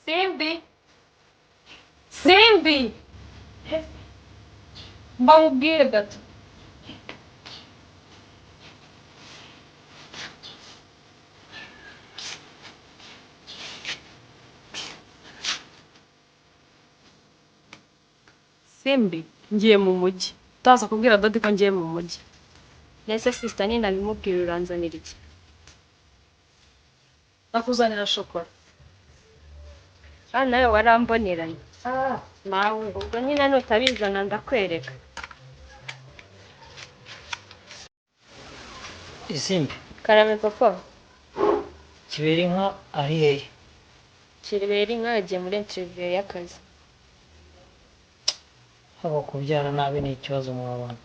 Simbi, Simbi, mba nkubwire gato. Simbi, ngiye mu mujyi. Utaza kubwira daddy ko ngiye mu mujyi. Nese sister, ninabimubwira uranzanira iki? Nakuzanira shokora. Ah, nawe waramboneranye. Nawe. Ubwo nyine nutabizana ndakwereka. Isimbi. Karame, papa. Kibera inka ari hehe? Kibera inka yagiye muri interview y'akazi. Haba kubyara nabi ni ikibazo mu bantu.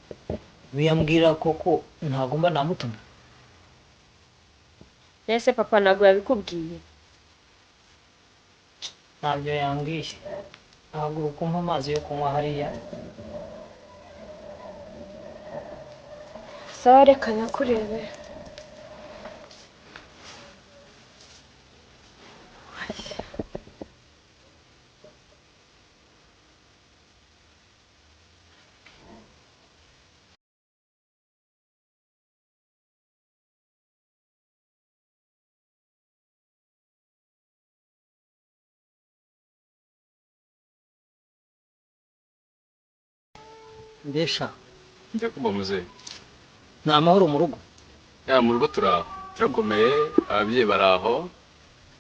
Biyambwira koko ntagomba namutuma. Nese papa ntabwo yabikubwiye? Ntabyo yambwiye. Haguruka umpe amazi yo kunywa hariya. Sawa, reka nyakurebe. Mbesha. Njya kumva, muzehe. Ni amahoro mu rugo? Ya, mu rugo turaho, turakomeye, ababyeyi bari aho,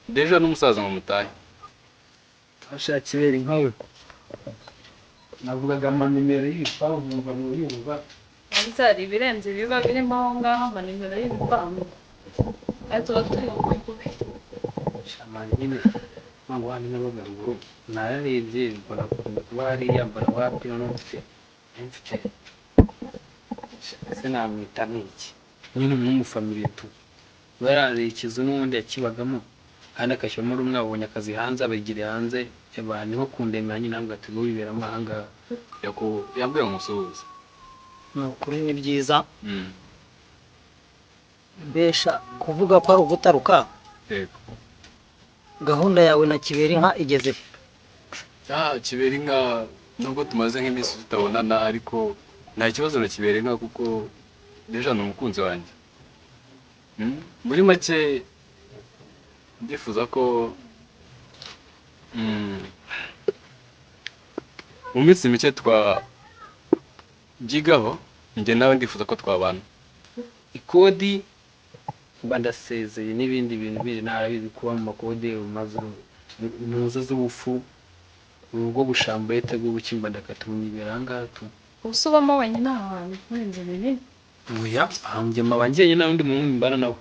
déjà n'umusaza ngo mutahe. Asha Kibera inka we, navugaga amanimero y'ibipangu nkumva muyumva. Ndetse hari ibirenze biba birimo aho ngaho, amanimero y'ibipangu. Ayo tuba turi kubi. Shamani nyine mpamvu hano nabaga ruguru, nararebye mbona akunda kuba hariya, mbona wapi. Noneho mfite ese namwita nk'iki nyine nk'umufamiliye tu yarariye ikizu n'ubundi yakibagamo kandi akashyiramo rumwe, abonye akazi hanze, abigiriye hanze, abantu nko kundemera nyine ntabwo ati wiberamo aha ngaha. Yambwiye ngo musuhuze. Ni ukuri ni byiza. Mbesha, kuvuga ko ari ugutaruka. Yego. Gahunda yawe na Kibera inka igeze he? Ah, Kibera inka, nubwo tumaze nk'iminsi tutabonana, ariko nta kibazo na Kibera inka kuko déjà ni umukunzi wanjye. Muri make ndifuza ko mu minsi mike twabyigaho, njye nawe ndifuza ko twabana. Ikodi mba ndasezeye n'ibindi bintu bindi ntarabizi, kuba mu makode mazu ntuza z'ubufu urugo bushamburete bw'ubuki, mba ndakata ubunyibera aha ngaha tu. Ubu se ubamo wenyine aha hantu muri inzu nini? Oya, aha njye mba njyenyine, nta wundi muntu mbana nawe,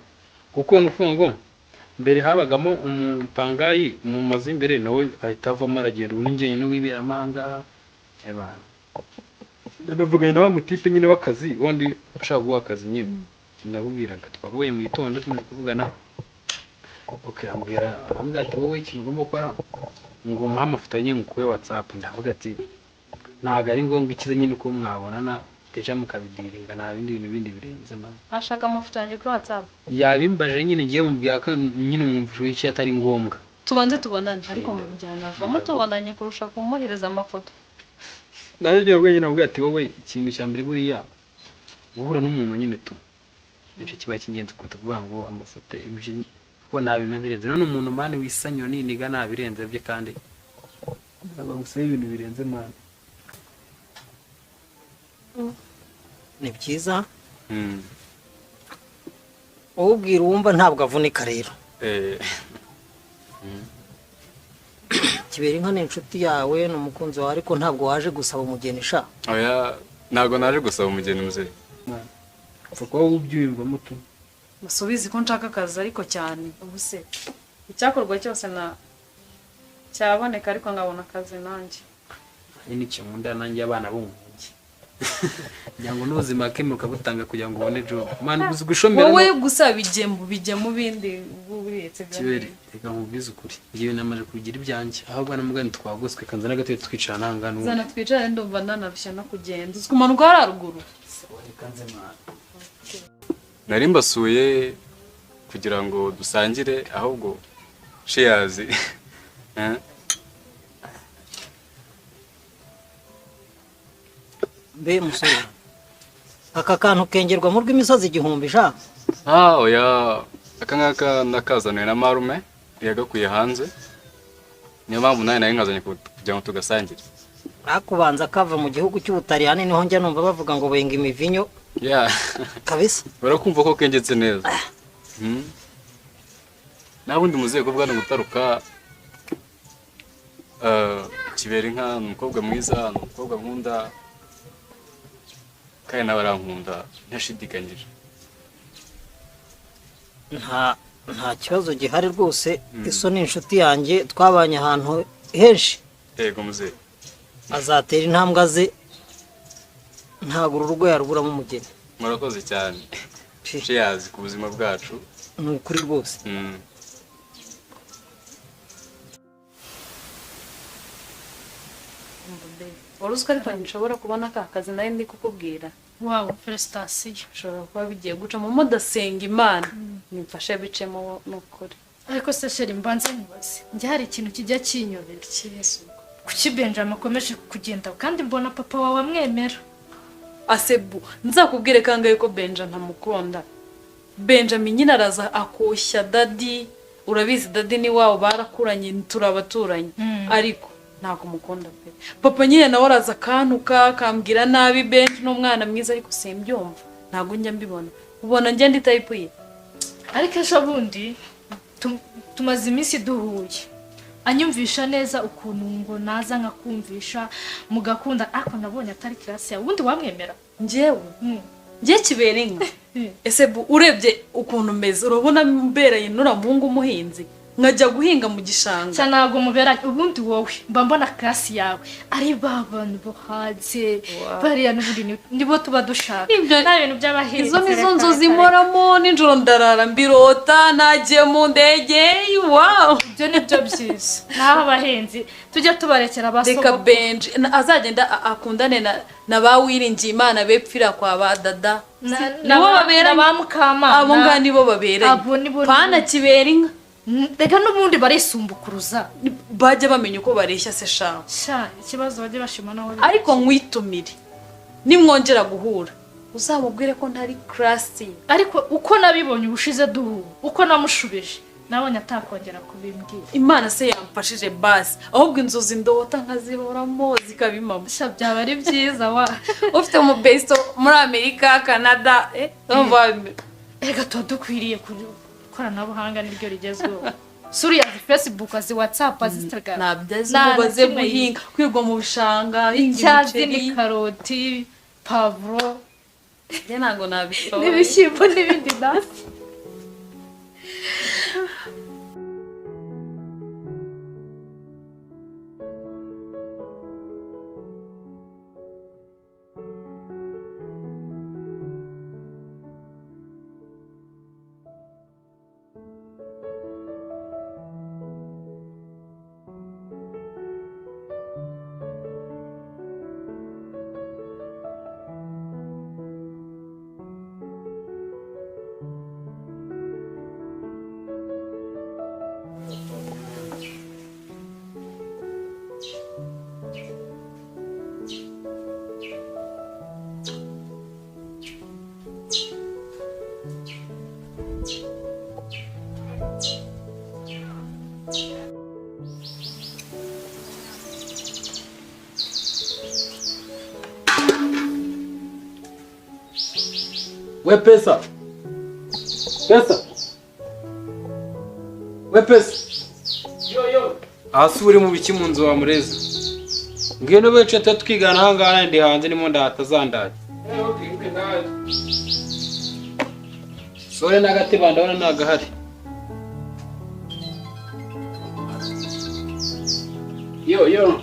kuko ni ukuvuga ngo mbere habagamo umupangayi mu mazu y'imbere, nawe ahita avamo aragenda. Ubu ni njyenyine wiberamo aha ngaha. Ebana, navuganye na wa mutipe nyine w'akazi, wundi ushaka guha akazi nyine ndakubwiraga, twahuye mu gitondo tumaze kuvugana. Okay, ambwira ati: "Wowe ikintu ugomba gukora," ngo umuhe amafoto nyine kuri WhatsApp. Ndavuga ati ntabwo ari ngombwa, ikize nyine uko mwabonana déjà mukabidiringa, nta bindi bintu bindi birenze man. Ashaka amafoto yanjye kuri WhatsApp? Yabimbaje nyine, ngiye mubwira ko nyine mwumvise icyo atari ngombwa. Tubanze tubonane, ariko mu bijyana avamo tubonanye kurusha kumuhereza amafoto. Nanjye ngiye nyine namubwira ati: "Wowe ikintu cya mbere buriya guhura n'umuntu nyine tu nicyo kiba cy'ingenzi kuruta kuvuga ngo amafoto." Ibyo kuko nta bintu birenze none umuntu man wisanyura niniga nta birenze bye, kandi ntabwo ngusaba ibintu birenze man. Ni byiza. Ubwira uwumva ntabwo avunika rero. Kibera inka ni inshuti yawe, ni umukunzi wawe, ariko ntabwo waje gusaba umugeni sha. Oya, ntabwo naje gusaba umugeni, muzehe. Upfa kuba ubyiyumvamo tu. Gusa ubizi ko nshaka akazi ariko cyane. Ubu se icyakorwa cyose na cyaboneka, ariko nkabona akazi nanjye. Nyine icyo nkunda nanjye, abana bo mu mujyi, kugira ngo n'ubuzima kemuka butanga kugira ngo ubone job man, uzi gushomera. Wowe gusa bijya mu bindi buretse. Kibere, reka nkubwize ukuri, ngewe namaze kugira ibyanjye, ahubwo namugani twagoswe kanza n'agatebe twicara nta n'ubundi. Zana twicare, ndumva nanarushya no kugenda. Uzi kumanuka hariya ruguru. Reka nze man. Nari mbasuye kugira ngo dusangire, ahubwo cheers. Eh? Mbe musore, aka kantu kengerwa mu rw'imisozi igihumbi sha. Ah, oya, aka ngaka nakazaniwe na marume, yagakuye hanze. Niyo mpamvu nawe nari nkazanye kugira ngo tugasangire. Akubanza kava mu gihugu cy'Ubutaliyani, niho njya numva bavuga ngo benga imivinyo. Yeah. Kabisa. Barakumva ko kengetse neza. Nabundi muzehe ko bwana gutaruka, Kibera inka ni umukobwa mwiza, ni umukobwa nkunda, kandi nawe arankunda ntashidikanyije. Nta kibazo gihari rwose. Iso ni inshuti yanjye, twabanye ahantu henshi. Yego muzehe. Azatera intambwe aze, ntabwo uru rugo yaruburamo umugeni. Murakoze cyane. Cheers ku buzima bwacu. Ni ukuri rwose. Wari uzi ko ariko nshobora kubona aka kazi nari ndi kukubwira? Wow, félicitations. Ushobora kuba bigiye gucamo, mudasenga Imana nimfashe bicemo n'ukuri. Ariko se chérie, mbanza nkubaze, njye hari ikintu kijya kinyobera. Ikibazo? Kuki Benjamin akomeje kugenda kandi mbona papa wawe amwemera? Asebu, nzakubwire kangahe ko Benja ntamukunda? Benjamin nyine araza akoshya daddy, urabizi daddy ni wabo barakuranye, turi abaturanyi, ariko ntabwo mukunda pe. Papa nyine nawe araza akantuka akambwira nabi, Benji ni umwana mwiza, ariko simbyumva, ntabwo njya mbibona, ubona njye ndi type ye. Ariko ejo bundi tumaze iminsi duhuye, anyumvisha neza ukuntu ngo naza nkakumvisha mugakunda, ariko nabonye atari classe yawe. Ubundi wamwemera? Njyewe? Njye Kibera inka? Ese bu urebye ukuntu meze, urabona mbereye nura muhungu umuhinzi nkajya guhinga mu gishanga? Cyane, ntabwo muberanye. Ubundi wowe mba mbona classe yawe ari ba bantu bo hanze bariya, n'ubundi nibo tuba dushaka. Nta bintu by'abahinzi. Izo nizo Reka, nzozi reka, reka. mporamo nijoro, ndarara mbirota nagiye mu ndege, wow. Ibyo ni byo byiza, naho abahinzi tujye tubarekera ba Reka sogokuru. Benji azagenda akundane na ba Wiringiye Imana bepfira kwa ba dada. Nibo baberanye. Na ba Mukamana. Abo ngabo nibo baberanye. Abo nibo. Pana Kibera inka. Reka n'ubundi barisumbukuruza. Bajya bamenya uko bareshya se shaho. Sha, ikibazo bajye bashima nawe. Ariko nkwitumire, nimwongera guhura uzamubwire ko ntari classe ye. Ariko uko nabibonye ubushize duhura, uko namushubije, nabonye atakongera kubimbwira. Imana se yamfashije basi, ahubwo inzozi ndota nkazihoramo zikabimamo. Sha, byaba ari byiza wa. Ufite umu besto muri Amerika, Canada, urumva. Reka tuba dukwiriye ku ikoranabuhanga, niryo rigezweho. Suriya azi Facebook, azi WhatsApp, azi Instagram. Ntabyo azi. Nta Ngo na baze kimwe. guhinga, kwirwa mu bishanga, hinga Icyazi ni imiceri. karoti, pavuro Njye ntabwo nabishoboye. n'ibishyimbo n'ibindi nasi. We Pesa, Pesa, we Pesa. Yo yo. Hasi uri mu biki mu nzu wa murezi? Ngwino bece twigana aha ngaha, ndi hanze ndimo ndatazandaye. Okay, ndaje. Sore n'agateba ndabona ntagahari. Yo yo.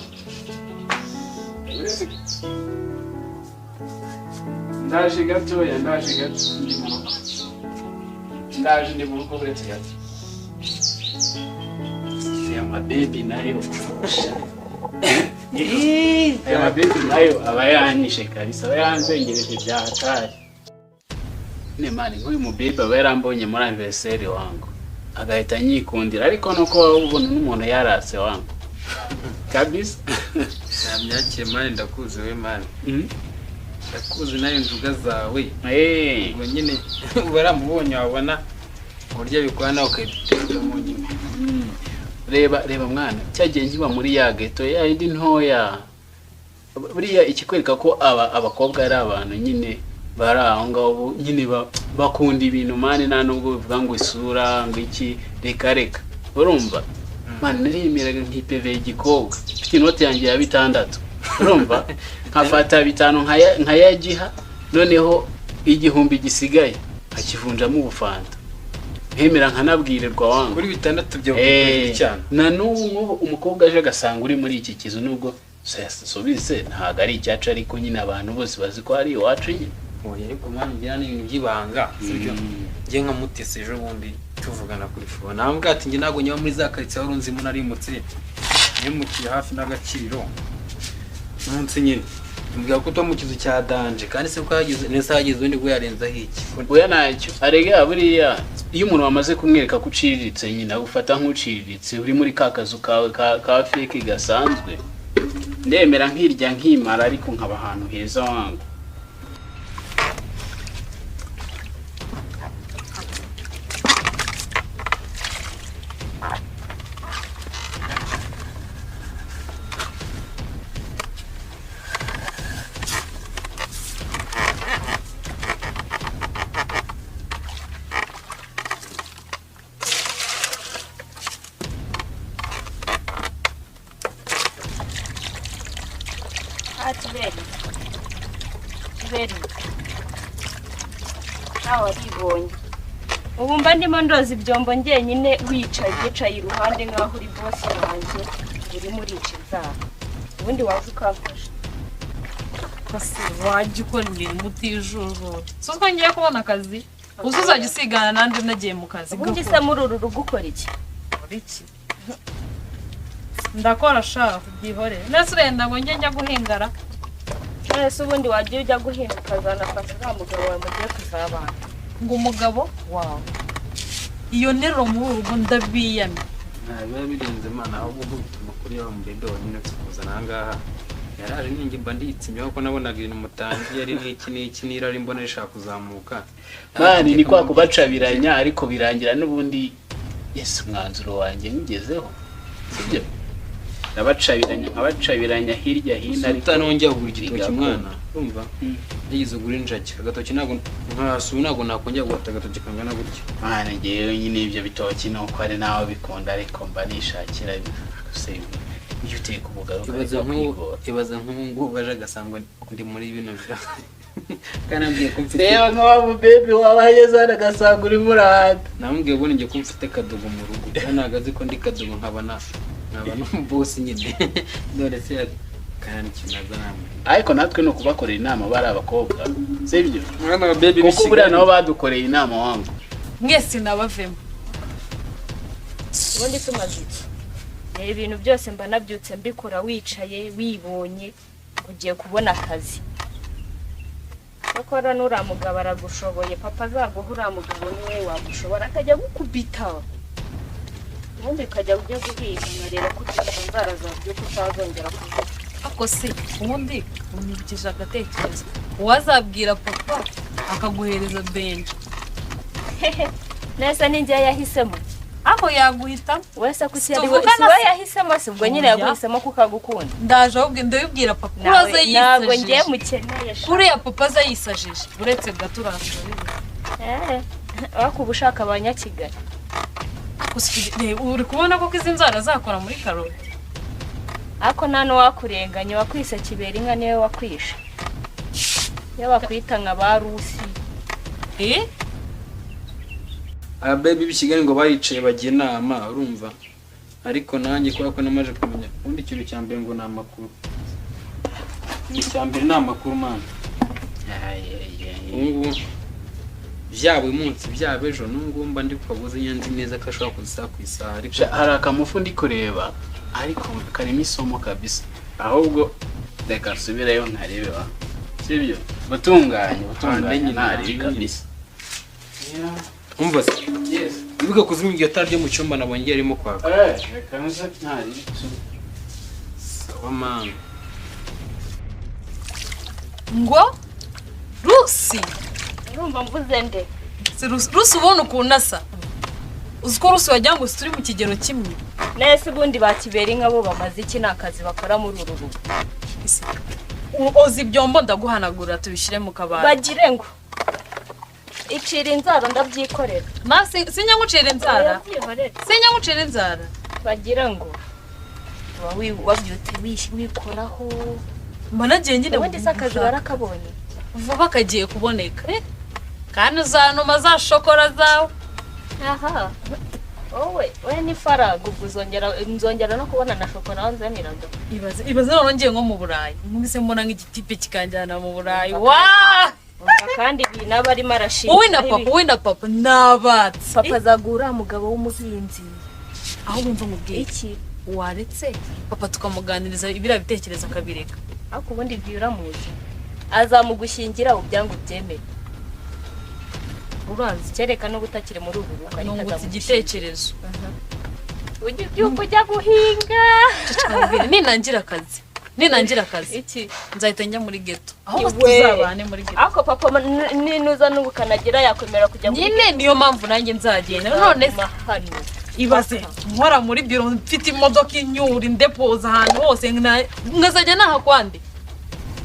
Ndaje gatoya, ndaje gato, ndi mu rugo. Ndaje, ndi mu rugo, uretse gato. Aya mabebi nayo. Aya mabebi nayo aba yanyishe kabisa, aba yanzengereje bya hatari. Ne man, nk'uyu mubebi aba yarambonye muri anniversaire wangu. Agahita anyikundira, ariko nuko waba ubona n'umuntu yaratse wangu kabisa. Namyakire man, ndakuzi we man. Ndakuzi nawe, inzoga zawe. Ubwo nyine uba waramubonye, wabona uburyo abikora nawe ukahita uteramo nyine. Reba, reba mwana, cyagiye nkiba muri ya ghetto ya yindi ntoya. Buriya ikikwereka ko aba abakobwa ari abantu nyine bari aho ngaho nyine bakunda ibintu man, nta nubwo bivuga ngo isura ngo iki, reka reka. Urumva man, naremeraga nkipeveye igikobwa mfite inoti yanjye ya 6, urumva, nkafata 5 nkayagiha, noneho 1000 gisigaye nkakivunjamo ubufanta, nkemera nkanabwirirwa wangu. Kuri 6 byawe cyane. Na n'ubu nk'ubu umukobwa aje agasanga uri muri iki kizu, nubwo subize ntabwo ari icyacu, ariko nyine abantu bose bazi ko ari iwacu nyine. Oya, ariko man, ngira ni ibintu by'ibanga, sibyo? Njye nka Mutesi, ejo bundi tuvugana kuri phone, nambwira ati njye ntabwo nyaba muri za karitsiye wari unzimo, narimutse, nimukiye hafi n'agakiriro munsi nyine. Mbwira ko uba mu kizu cya danger, kandi se ko hageze nese hageze undi bwo yarenzaho iki? Oya, ntacyo arega. Buriya iyo umuntu wamaze kumwereka ko uciriritse nyine, agufata nk'uciriritse uri muri ka kazu kawe ka fake gasanzwe. Ndemera nkirya nkimara, ariko nkaba ahantu heza wangu. Ah, Kiberi. Kiberi. Nawe waribonye. Ubu mba ndimo ndoza ibyombo njyenyine, wicaye yicaye iruhande nk'aho uri boss wanjye, urimo urica inzara. Ubundi waza ukamfasha. Kose wajya ukora imirimo utijujura, si ubwo ngiye kubona akazi, uzi uzajya usigana nandi nagiye mu kazi. Ubundi se muri uru rugo ukora iki? Ukora iki? Ndakora sha, byihorere. Nese urenda ngo njye njya guhingara? None se ubundi wagiye ujya guhinga ukazanafasha uriya mugabo wawe mugiye kuzabana? Ngo umugabo wawe? Iyo nteruro muri uru rugo ndabiyamye. Nta biba birenze Imana, ahubwo nkubita amakuru y'aho mubebe wa nyine kuzana aha ngaha. Yaraje ninjye mba nditsimye, kuko nabonaga ibintu mutangiye ari n'iki n'iki n'irari mbona rishaka kuzamuka. Man, ni kwa kubacabiranya, ariko birangira n'ubundi yes, umwanzuro wanjye ngezeho, sibyo? Ndabacabiranya nkabacabiranya hirya hino, ariko utanongera kugura igitoki. Bigakunda. Mwana, urumva nigeze ugura injagi agatoki, ntabwo nkasubu, ntabwo nakongera guhata agatoki kangana gutya. Mwana, ngewe nyine ibyo bitoki nuko ari nawe bikunda, ariko mba nishakira se iyo uteka ubugari Ibaza ukareka nk'ubu kwigora. Ibaza nk'ubu ngubu aje agasanga ndi muri bino bya kandi ambwiye ko mfite Reba nka wa mubebe waba ageze hano agasanga urimo urahata. Namubwiye ubundi njye ko mfite kadogo mu rugo, kandi ntabwo azi ko ndi kadogo, nkaba n'umubosi nyine. None se kandi ikintu aza nambwira. Ariko natwe ni ukubakorera inama, bari abakobwa, sibyo? Mwana wa baby. Kuko buriya nabo badukoreye inama wangu. Mwese nabavemo. Ubundi tumaze iki? Ni ibintu byose mba nabyutse mbikora, wicaye wibonye ugiye kubona akazi. Cyakora n'uriya mugabo aragushoboye. Papa azaguha uriya mugabo, niwe wagushobora, akajya gukubita, ubundi ukajya ujya guhiga nkareba ko ufite inzara zabyuka utazongera kuvuga. Ariko se ubundi unyibukije agatekerezo, uwazabwira papa akaguhereza Benji. Nese ni njye yahisemo? Aho yaguhitamo. Wese kuki ari we? Tuvugana Si we se? yahisemo se ubwo nyine? Oya. Yaguhisemo kuko agukunda. Ndaje ahubwo ndabibwira papa kuri aza Ntabwo ngiye yisajije. Mukeneye sha. Kuriya papa aza yisajije, uretse gato uraza urabibona. Eh, ariko uba ushaka abanyakigali. Gusa reba, uri kubona ko izi nzara zakora muri karoti. Ariko nta n'uwakurenganya, wakwise kibera inka niwe wakwishe. Iyo bakwita nka ba Rusi. Eh. Aba baby b'i Kigali ngo baricaye bajya inama, urumva, ariko nanjye kubera ko namaze kumenya ubundi ikintu cya mbere ngo ni amakuru, ikintu cya mbere ni amakuru man. Ubu ngubu byaba uyu munsi, byaba ejo, n'ubu ngubu mba ndi kubaguze nyanzi neza ko ashobora kuza isaha ku isaha, ariko Sha, hari akamufu ndi kureba ariko karimo isomo kabisa. Ahubwo reka nsubireyo nkarebe wa, sibyo? Butunganye, butunganye. Nyine, Ntaribi nyine. kabisa. Umva se. Yes. Wibuke kuzimya iryo tara ryo mu cyumba nabonye yarimo kwaka. Reka nze ntari. Sawa mama. Ngo Rusi Urumva mvuze nde? Si Rusi, Rusi ubona ukuntu asa. Uzi ko Rusi wagira ngo turi mu kigero kimwe. Nese ubundi bakibera inka bo bamaze iki nta kazi bakora muri uru rugo. Oza ibyombo ndaguhanagura tubishyire mu kabati. Bagire ngo icira inzara ndabyikorera. Ma sinjya ngucira inzara. Sinjya ngucira inzara. Bagira ngo wabyutse wikoraho. Mbona nagiye nyine ubundi se akazi barakabonye. Vuba kagiye kuboneka. Kandi uzanuma za shokora zawe. Aha. Wowe we ni faraga ubwo nzongera no kubona na shokora nzaniraga. Ibaze none ngiye nko mu Burayi. Nkubise mbona nk'igitipe kikanjyana mu Burayi. Wa! Kandi ibi naba arimo arashinga. Wowe na papa nabatse. Papa azagura umugabo w'umuhinzi. Aho bumva mubwiye iki? Waretse papa tukamuganiriza ibira bitekerezo akabireka. Ariko ubundi ibyo uramuzi. Azamugushyingira ubyangu byemeye. Urazi kereka no gutakira muri ubu rugo ariko nungutse igitekerezo. Ujye ubyuka ujya guhinga. Ninangira akazi. Iki nzahita njya muri ghetto. Aho tuzabane muri ghetto. Ako papa ninuza n'ubukanagira yakwemera kujya muri nyine niyo mpamvu nanjye nzagenda. None ibaze nkora muri biro mfite imodoka inyura indepoza ahantu hose nkazajya naha kwande.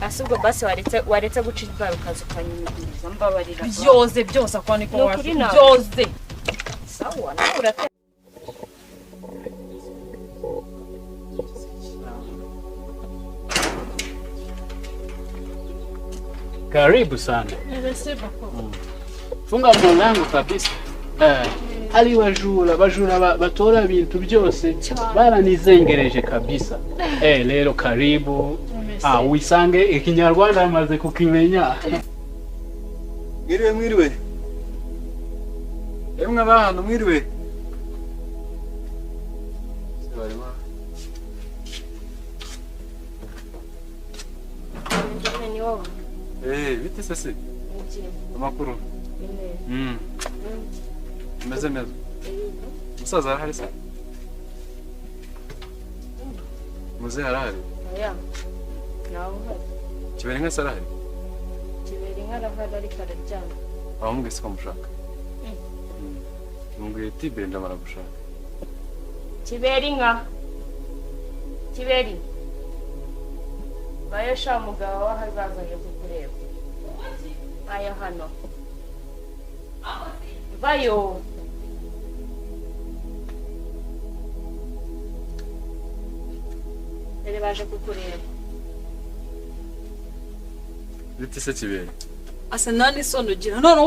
Asubwo basi waretse guca inzara ukaza ukanyumviriza mbabarira. Byoze byose akwa niko wacu. Byoze. Sawa nawe urate. Karibu sana. Funga mlango kabisa. Hari bajura batora ibintu byose baranizengereje kabisa. Rero karibu. Wisange ikinyarwanda amaze kukimenya. Mwiriwe. Emwe abana mwiriwe. Bite se? Amakuru. Meze neza. Musaza arahari se? Muzehe arahari? Oya. Nawe uhari. Kibera inka se arahari? Kibera inka arahari ariko araryamye. Abamubwiye se ko mushaka? Mubwiye ati Brenda baragushaka. Kibera inka. Kiberi. Bayo sha mugabo w'ahazaza aje kukureba. Aya hano. Bayo. Dore baje kukureba. Bite se Kibera? Asa nani sono ugira none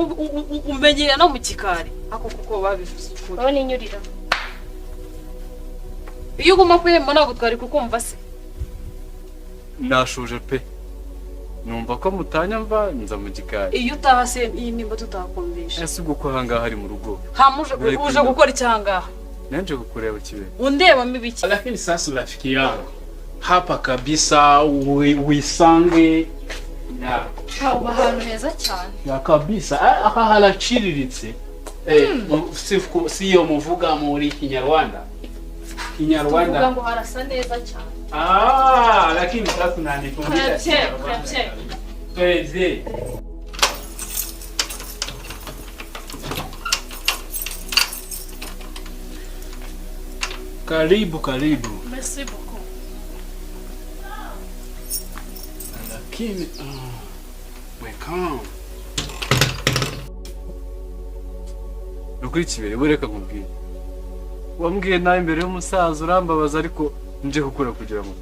umenyera no mu kikari ako kuko babivuze ukuri. Wowe ninyurira. Iyo uguma kwihemba ntabwo twari kukumva se. Nashuje pe. Numva ko mutanyamva nza mu gikari. Iyo utaha se iyi nimba tutakumvisha. Ese ubwo ko ahangaha hari mu rugo? Hamuje uje gukora icyangaha. Nanje kukureba Kibera. Undebamo ibiki? Lakini sasa rafiki yangu hapa kabisa wisange ya ahantu heza cyane. Ya kabisa aha haraciriritse. Siyo muvuga muri Kinyarwanda. Kinyarwanda. Tuvuga ngo harasa neza cyane. Lakini sasa unanifundisha. Twende. Karibu karibu. Merci beaucoup. Lakini welcome. Nukuri Kibere bureka nkubwire. Wambwiye nawe imbere y'umusaza urambabaza ariko nje gukura kugira ngo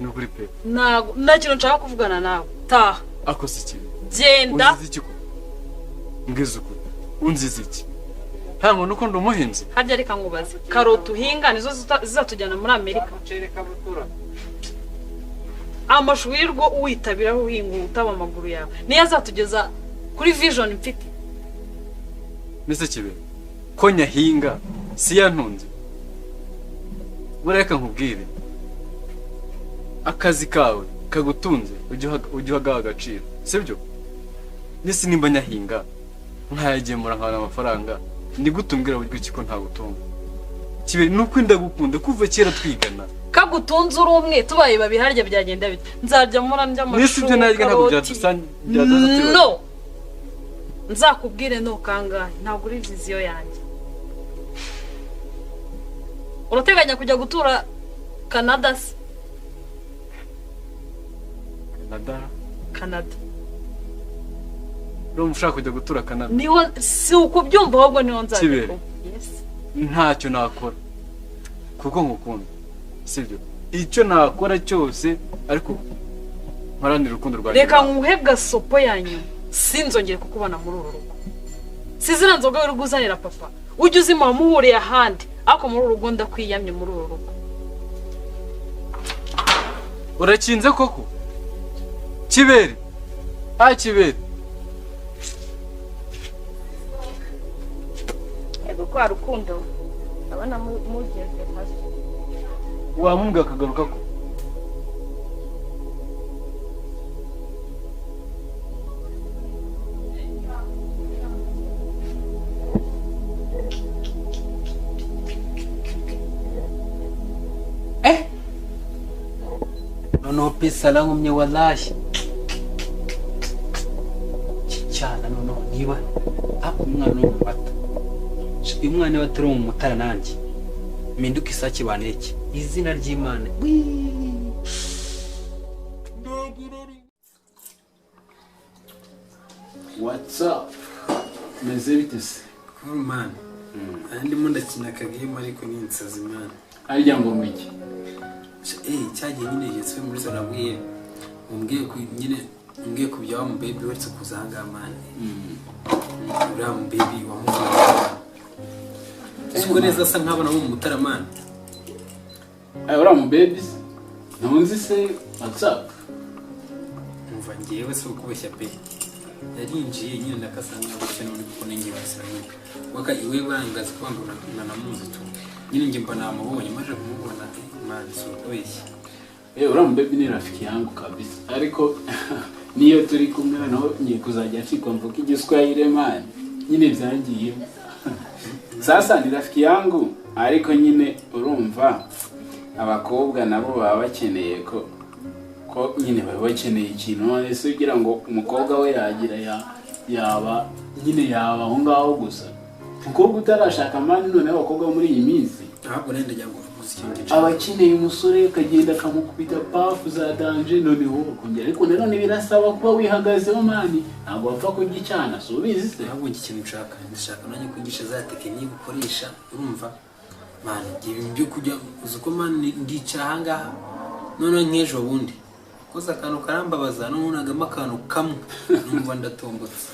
nukuri pe. Ntago nta kintu nshaka kuvugana nawe. Taha. Ako si Kibere. Genda. Unziza iki ko? Mbwiza ukuri. Unziza iki? Nta muntu ukunda umuhinzi. Harya reka nkubaze. Karoti uhinga nizo zizatujyana muri Amerika. Amashu wirirwa uwitabiraho uhinga utaba amaguru yawe. Niyo azatugeza kuri vision mfite. Nese Kibere. Ko nyahinga si yantunze. Bureka nkubwire. Akazi kawe kagutunze ujye uha agaciro. Sibyo? Nese nimba nyahinga nkayagemura nkabona amafaranga. Ni gute umbwira buryo ki ko ntagutunga? Kibere nuko ndagukunda kuva kera twigana. Kagutunze uri umwe tubaye babiri harya byagenda bite? Nzarya mura ndya amashu. Nisi ibyo narya ntabwo byadusanga. No. Nzakubwire no kangahe ntabwo uri viziyo yanjye. Urateganya kujya gutura Canada se? Canada. Canada. Urumva ushaka kujya gutura Canada? Niho si ukubyumva ahubwo niho nzajya. Yes. Ntacyo nakora kuko ngukunda. Sibyo? Icyo nakora cyose ariko mparanira urukundo rwanjye. Reka nkuhe gasopo yanyu. Sinzongere kukubona muri uru rugo. Sizira nzoga uri guzanira papa. Ujye uzima muhuriye ahandi ariko muri uru rugo ndakwiyamye muri uru rugo. Urakinze koko? Kibere. Ah Kibere. Ego kwa rukundo. Abana mugeze hasi. Wamumbwa akagaruka ko. Noneho pesa arangumye wallahi. Cyana noneho niba ako umwana wo mata. Uyu mwana we atari mu mutara nanjye. Mpinduka isake baneke. Izina ry'Imana. What's up? Meze bite se? Cool man. Andimo ndakina kagame ariko ni insazi man. Arya ngo ngwiki. Cyagiye nyine yetswe muri zo nabwiye umbwiye ku nyine umbwiye ku bya mu baby uretse kuzanga man. Uriya mu baby wamuvuye. Siko neza asa nk'abana bo mu mutara man. Uriya mu baby ntunzi se what's up? Umva ngewe si ukubeshya pe. Yarinjiye nyine ndakasanga gutya n'uri kubona ngiye basanga. Waka iwe barangaza kwanga nanamuzi tu. Nyine nge mba namubonye maje kumubona man si ukubeshya. Uriya mu baby ni rafiki yangu kabisa. Ariko niyo turi kumwe noneho ngiye kuzajya nshikwa mvuga igiswahili man. Nyine byangiye. Sasa ni rafiki yangu ariko nyine urumva abakobwa nabo baba bakeneye ko nyine baba bakeneye ikintu ese ugira ngo umukobwa we yagira yaba nyine yaba aho ngaho gusa. Umukobwa utarashaka man none abakobwa muri iyi minsi ntabwo nenda njya ngo abakeneye umusore akagenda akamukubita pafu za danje noneho akongera ariko nanone birasaba kuba wihagazeho mani ntabwo wapfa kurya icyana si ubizi se. Ntabwo iki kintu nshaka ndashaka nanjye kwigisha za tekinike ukoresha urumva man ibintu byo kujya uzi ko man ndicara aha ngaha noneho nk'ejo bundi koza akantu karambabaza noneho nagamo akantu kamwe numva ndatombotse.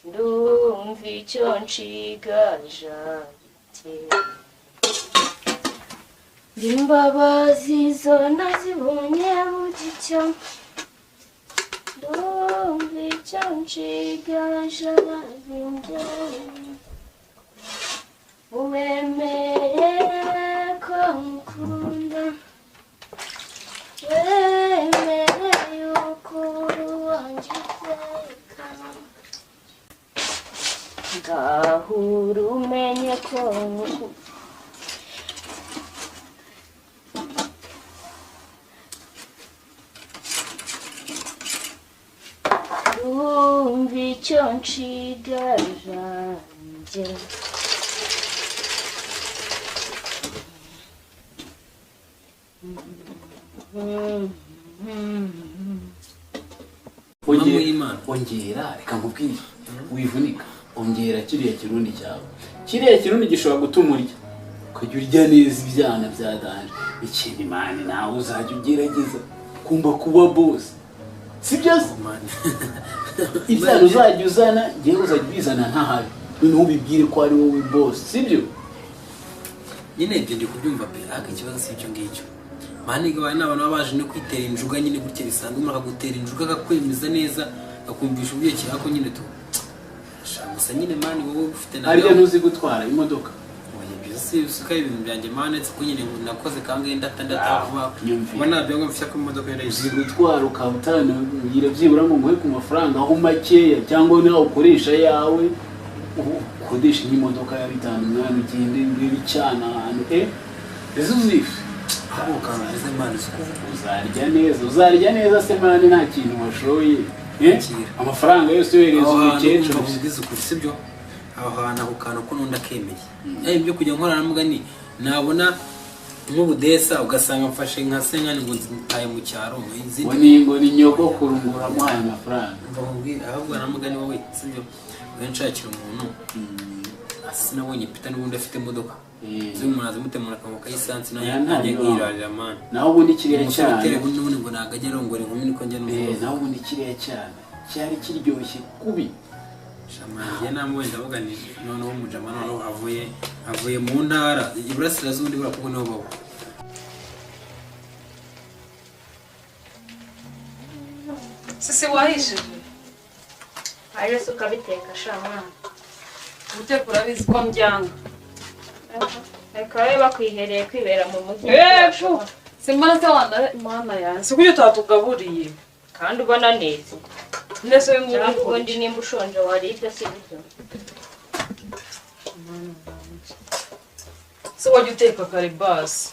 Ndumva icyo nshigaje imbabazi zo nazibonye bugicyo. Ndumva icyo nshigaje wemere ko nkunda wemere yuko wanjye iteka ngahura umenye ko ndumva icyo nshigaje. Ongera reka nkubwire wivunika ongera kiriya kirundi cyawe. Kiriya kirundi gishobora gutuma urya. Ukajya urya neza ibyana bya danger. Ikindi man, nawe uzajya ugerageza kumva kuba boss, sibyo se? Ibyana uzajya uzana, ngewe uzajya ubizana ntahari, noneho ubibwire ko ari wowe boss, sibyo? Nyine ibyo ndi kubyumva pe, ariko ikibazo si icyo ngicyo, man. Aba ni abantu baba baje no kwitera injuga nyine gutya bisanzwe. Umuntu akagutera injuga, akakwemeza neza, akumvisha uburyo ki, ariko nyine tu shaka gusa nyine, man, wowe ufite na Harya ntuzi gutwara imodoka? Oya, ibyo si usuka ibintu byanjye, man, uretse ko nyine nakoze kangahe ndata ndata Ah, vuba nyumvira. kuba nta byangombwa mfite ko imodoka Uzi yarayize. gutwara, ukaba utanabwira byibura ngo nguhe ku mafaranga aho makeya, cyangwa nawe ukoresha ayawe, ukodesha nk'imodoka ya 5, mwana, ugende urebe icyana ahantu ese uzife. Ahubwo ukantu man, uzi kuvuga. Uzarya neza, uzarya neza se, man, nta kintu washoye? Akira. Amafaranga yose yohereza Aho hantu umukecuru. umva nkubwize ukuri, sibyo? Aho hantu, ako kantu ko n'undi akemeye, yaba ibyo kujya nkorana mugani, nabona nk'ubudesa ugasanga mfashe nka senkani ngo nzitaye mu cyaro izindi. Ngo ni nyogokuru ngo uramuhaye amafaranga. Umva nkubwire, ahubwo na mugani wowe, sibyo? Wowe nshakira umuntu, sinabonye Peter n'ubundi afite imodoka. Uzi umuntu aza mutemura akanwa ka essence nayo Oya, nta nanjye bibaho. nkirarira, man. Naho ubundi kiriya Umusore cyana utera n'ubundi ngo ntabwo ajya arongora inkumi, niko njya numva. Naho ubundi kiriya cyana cyari kiryoshye kubi. Shamani, njye namwe ndavuga ni noneho umujama, noneho avuye mu ntara iburasirazuba, undi buriya kuko niho baba. Sisi, wahishije? Aje se ukabiteka sha mwana. Guteka urabizi ko mbyanga. Reka babe bakwihereye kwibera mu mujyi. Epfo simbona se wanda, mana yanjye, si kuki utatugaburiye? Kandi ubona neza. Ndetse uyu nguyu Cyangwa ubundi nimba ushonje wariye ibyo, si byo? Se wajya uteka kare basi.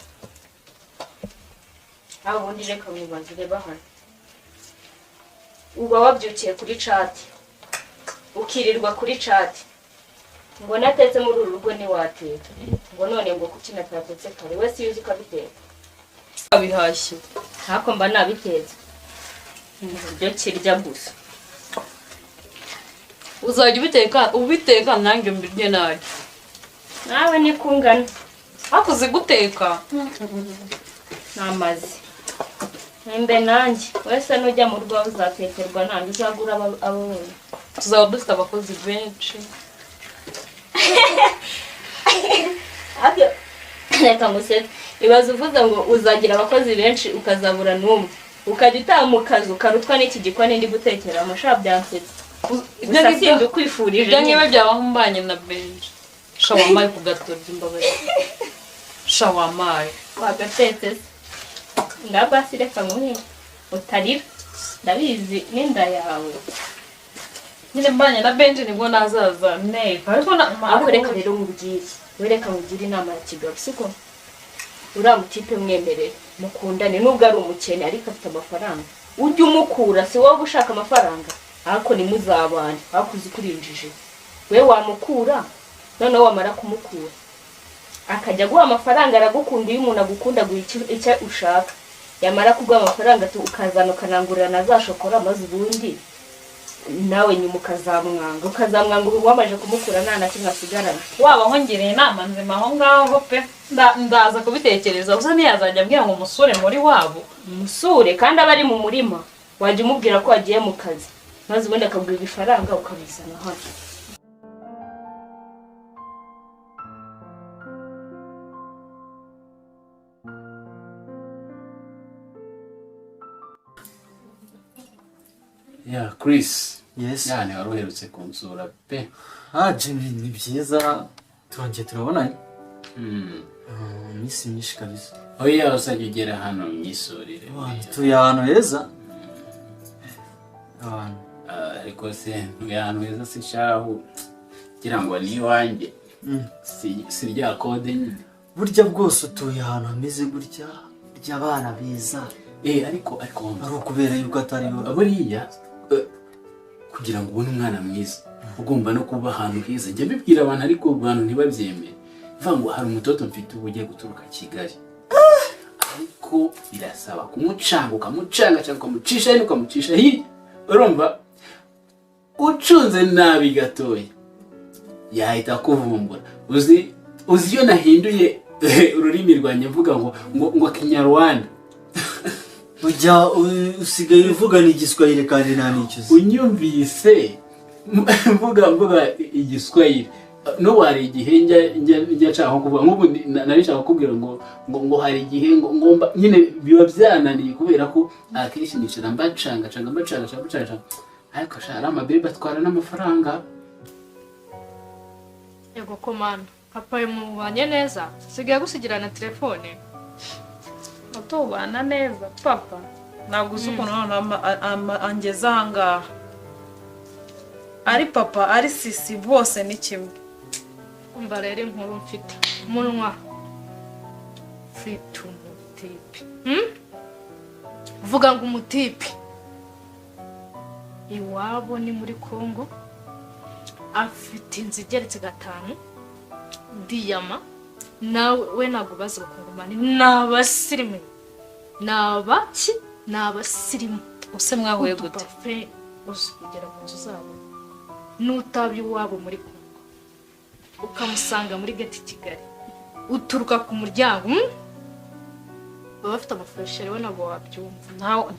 Aho ubundi reka nkubaze, reba hano, uba wabyukiye kuri chat, ukirirwa kuri chat, ngo natetse muri uru rugo ntiwateka, ngo none ngo kuki natatetse kare, we si uzi ukabiteka? Abihashye. Ntako mba nabitetse ibyo kirya gusa. Uzajya ubiteka nanjye mbirye nabi. Nawe ni kungana. Ariko uzi guteka. Namaze nimbe nanjye wese nujya mu rugo uzatekerwa ntabwo uzagura abo. Tuzaba dufite abakozi benshi. Reka ngusetse. Ibaze uvuze ngo uzagira abakozi benshi, ukazabura n'umwe, ukajya utaha mu kazi ukarutwa n'iki gikoni ndi gutekera amasha. Byansetse Ibyo gusa. ngibyo Sindukwifurije. Ibyo ngibyo byabaho mbanye na Benji. Sha, wamaye ku gatoryi, imbabazi, sha, wamaye. Wagatetse se? Nga basi reka nguhe utarira, ndabizi n'inda yawe. Nyine mbanye na Benji nibwo nazaza nteka, ariko na Ariko reka rero nkubwire, we reka nkugire inama ya kigabo, siko? Uriya mutipe mwemerere mukundane, nubwo ari umukene ariko afite amafaranga. Ujye umukura, si wowe ushaka amafaranga, ariko ntimuzabane, ariko uzi ko urinjije we wamukura. Noneho wamara kumukura akajya aguha amafaranga, aragukunda. Iyo umuntu agukunda aguha icyo ushaka. Yamara kuguha amafaranga ukazana ukanangurira na za shokora, maze ubundi nawe nyuma ukazamwanga ubu wamaze kumukura nta na kimwe asigarana. Waba hongereye inama nzima aho ngaho pe. Ndaza kubitekereza gusa ntiyazajya ambwira ngo umusure muri wabo. Umusure kandi aba ari mu murima, wajya umubwira ko wagiye mu kazi, maze ubundi akaguha ibifaranga ukabizana hano. Yeah, Chris. Yes. Yani wari uherutse kunsura pe. Ah, Jimmy, ni byiza turongeye turabonanye. Iminsi myinshi kabisa. Oya, uzajya ugera hano myisurire. Tuye ahantu heza. Ahantu. Ah, ariko se ntuye ahantu heza se shahu, ngira ngo ni iwanjye. Si rya kode nyine. Burya bwose utuye ahantu hameze gutya, ry'abana beza. Ariko Ari ukubera yuko atari bo. Buriya kugira ngo ubone umwana mwiza ugomba no kuba ahantu heza. Njya mbibwira abantu ariko abantu ntibabyemere. Bivuga ngo hari umutoto mfite ubu ugiye guturuka Kigali, ariko birasaba kumucanga, ukamucanga cyangwa ukamucisha hino, ukamucisha hirya. Urumva ucunze nabi gatoya yahita akuvumbura. Uzi iyo nahinduye Ururimi rwanjye mvuga ngo Kinyarwanda. Ujya usigaye uvugana igiswahili kandi nta n'icyo uzi. Unyumvise mvuga igiswahili n'ubu hari igihe njya nshaka kuvuga nk'ubu nari nshaka kukubwira ngo hari igihe ngo ngomba nyine biba byananiye kubera ko akenshi nicara mbacanga ariko sha ari amabebe atwara n'amafaranga. Yego komana papa mubanye neza sigaye gusigira na telefone. Utubana neza papa ntabwo uzi ukuntu angeza ahangaha ari papa ari sisi bose ni kimwe. Umva rero inkuru mfite umunwa mfite umutipe vuga ngo umutipe iwabo ni muri Kongo afite inzu igeretse 5 diyama nawe ntabwo bazi abakongomani ni abasirimu ni abaki ni abasirimu. Use mwahuye gute? Uzi kugera mu nzu zabo n'utabye iwabo muri Kongo ukamusanga muri geti Kigali uturuka ku muryango baba bafite amafuresheri we ntabwo wabyumva.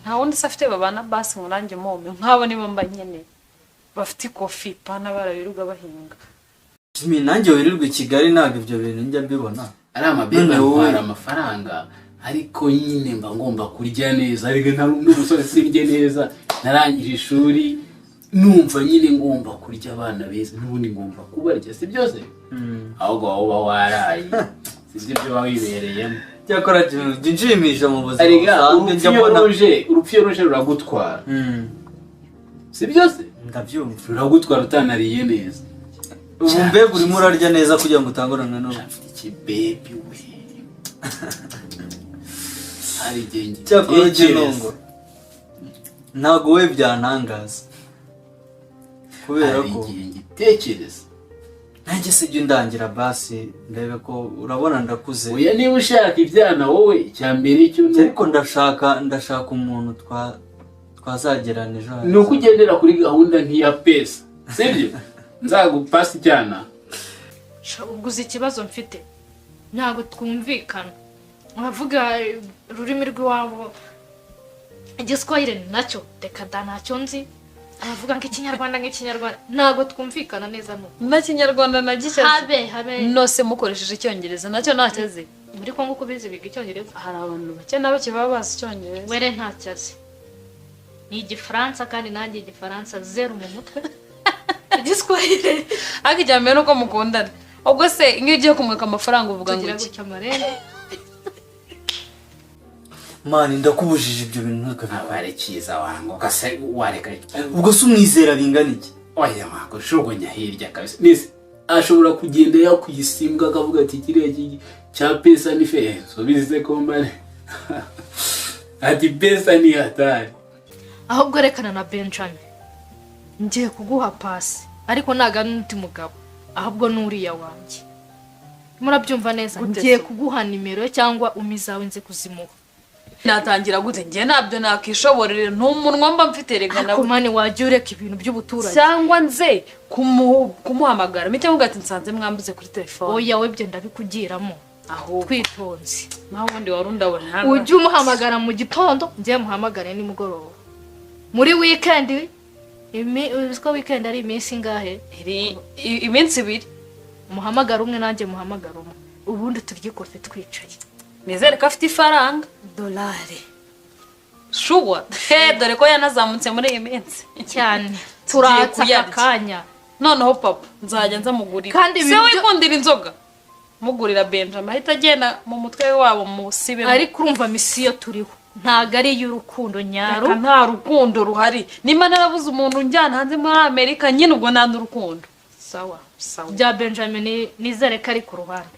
Nta wundi se afite babana basi ngo nanjye mome nk'abo nibo mba nkeneye bafite ikofi pana barabiruga bahinga. Jimmy nanjye wirirwa i Kigali ntabwo ibyo bintu njya mbibona. Ari amabebe antwara amafaranga ariko nyine mba ngomba kurya neza ariko n'umusore sindye neza narangije ishuri numva nyine ngomba kurya abana beza n'ubundi ngomba kubarya si byose ahubwo wowe uba waraye si byo uba wibereyemo. Cyakora jya unshimisha mu buzima urupfu iyo ruje ruragutwara si byose ndabyumva ruragutwara utanariye neza. Ubu mbega urimo urarya neza kugira ngo utanguranwe n'urupfu. Ikibebi we hari igihe cyakora ujya ntabwo we byantangaza kubera ko igihe ngitekereza nanjye se jya undangira basi ndebe ko urabona ndakuze. Oya niba ushaka ibyana wowe icya mbere cyo ariko ndashaka umuntu twazagerana ejo ni uko ugendera kuri gahunda nk'iya pesa sibyo nzagupasa icyana. Ubwo uzi ikibazo mfite ntabwo twumvikana uravuga ururimi rw'iwabo igiswahili nacyo reka da ntacyo nzi aravuga nk'ikinyarwanda ntabwo twumvikana neza n'ubu na kinyarwanda na gishya habe nose mukoresheje icyongereza nacyo ntacyo azi. Muri Kongo uko bizi biga icyongereza hari abantu bake na bake baba bazi icyongereza were ntacyo azi ni igifaransa kandi nanjye igifaransa zeru mu mutwe igiswahili ariko ijya mbere nuko mukundana. Ubwo se nk'iyo ugiye kumwaka amafaranga uvuga ngo iki? Mani ndakubujije ibyo bintu ntukabikore. Ari cyiza wangu kase wareka. Ubwo se umwizera bingana iki? Oya wangu shugonya hirya kabisa. Nise ashobora kugenda yakwisimbwa akavuga ati kiriya cya pesa ni fezo bize kombane. Ati pesa ni hatari. Ahubwo rekana na Benjamin. Ngiye kuguha pasi ariko naga n'undi mugabo ahubwo nuriya wanjye. Murabyumva neza ngiye kuguha nimero cyangwa umizawe nze kuzimuha. Natangira gute ngiye nabyo nakishoborere ntumunwa mba mfite rega nawe. Komane wajya ureka ibintu by'ubuturage cyangwa nze kumuhamagara mite mvuga ati nsanze mwambuze kuri telefone. Oya we byo ndabikugiramo aho twitonze naho ubundi warundabona hano. Ujye umuhamagara mu gitondo ngiye muhamagare nimugoroba muri weekend. Uziko weekend ari iminsi ingahe? Iminsi ibiri. Muhamagara umwe nanjye muhamagara umwe ubundi turye kofe twicaye. Nizere ko afite ifaranga dolari shuwa dore ko yanazamutse muri iyi minsi cyane turatsa akanya. Noneho papa nzajya nzamugurira se wikundira inzoga mugurira Benjamin ahita agenda mu mutwe wabo musibe. Ariko urumva misiyo turiho ntago ari y'urukundo nyaro. Nta rukundo ruhari nimba narabuze umuntu njyana hanze muri Amerika nyine ubwo nta n'urukundo. Sawa sawa bya Benjamin nizere ko ari ku ruhande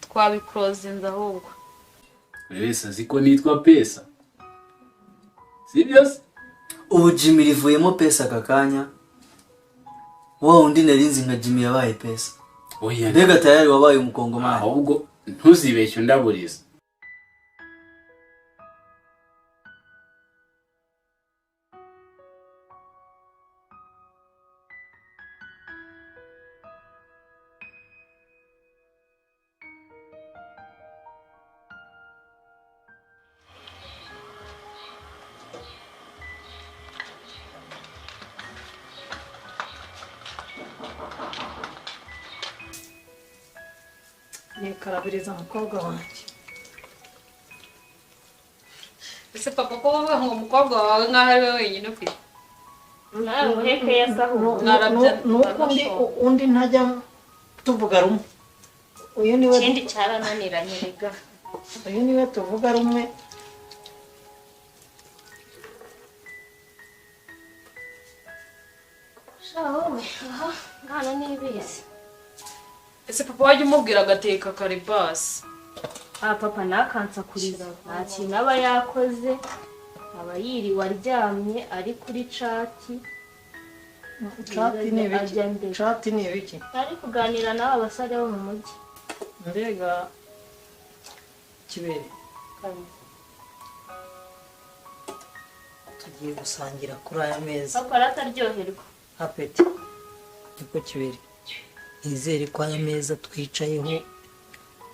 twabikrozinze ahubwo. Buri wese azi ko nitwa pesa si byose. Ubu Jimmy rivuyemo pesa aka kanya wa undi narinzi nka Jimmy yabaye pesa. Oya mbega tayari wabaye umukongomani. Ahubwo ntuzibeshye ndaburiza. Nikarabiriza umukobwa wanjye. Ese papa ko wowe ngo umukobwa wawe nkaho ari we wenyine ufite? Nawe uheke yasahu. Nuko undi ntajya tuvuga rumwe. Uyu niwe ikindi cyarananiranye rega. Uyu niwe tuvuga rumwe. Shaho aha ngana nibizi. Ese papa wajya umubwira agateka karibasi? Ah papa nakansakuriza nta kintu aba yakoze, aba yiriwe aryamye ari kuri cati. Cati ni ibiki? Cati ni ibiki? Ari kuganira n'aba basore bo mu mujyi. Mbega Kibere, tugiye gusangira kuri aya meza. Papa arataryoherwa. Apeti. Niko Kibere, nizere ko aya meza twicayeho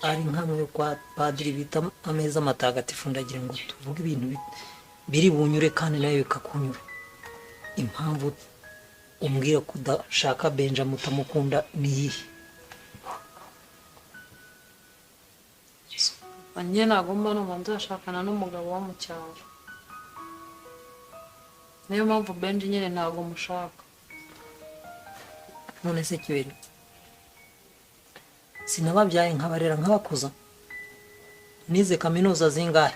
ari nkamwe kwa padiri bita ameza matagatifu. Ndagira ngo tuvuge ibintu biri bunyure kandi nawe bikakunyura. Impamvu umbwira kudashaka Benjamin utamukunda ni iyihe? Njye nagomba numva nzashakana n'umugabo wo mu cyaro. Niyo mpamvu Benji nyine ntabwo mushaka. None se Kibere, sinababyaye nkabarera nkabakuza? Nize kaminuza zingahe?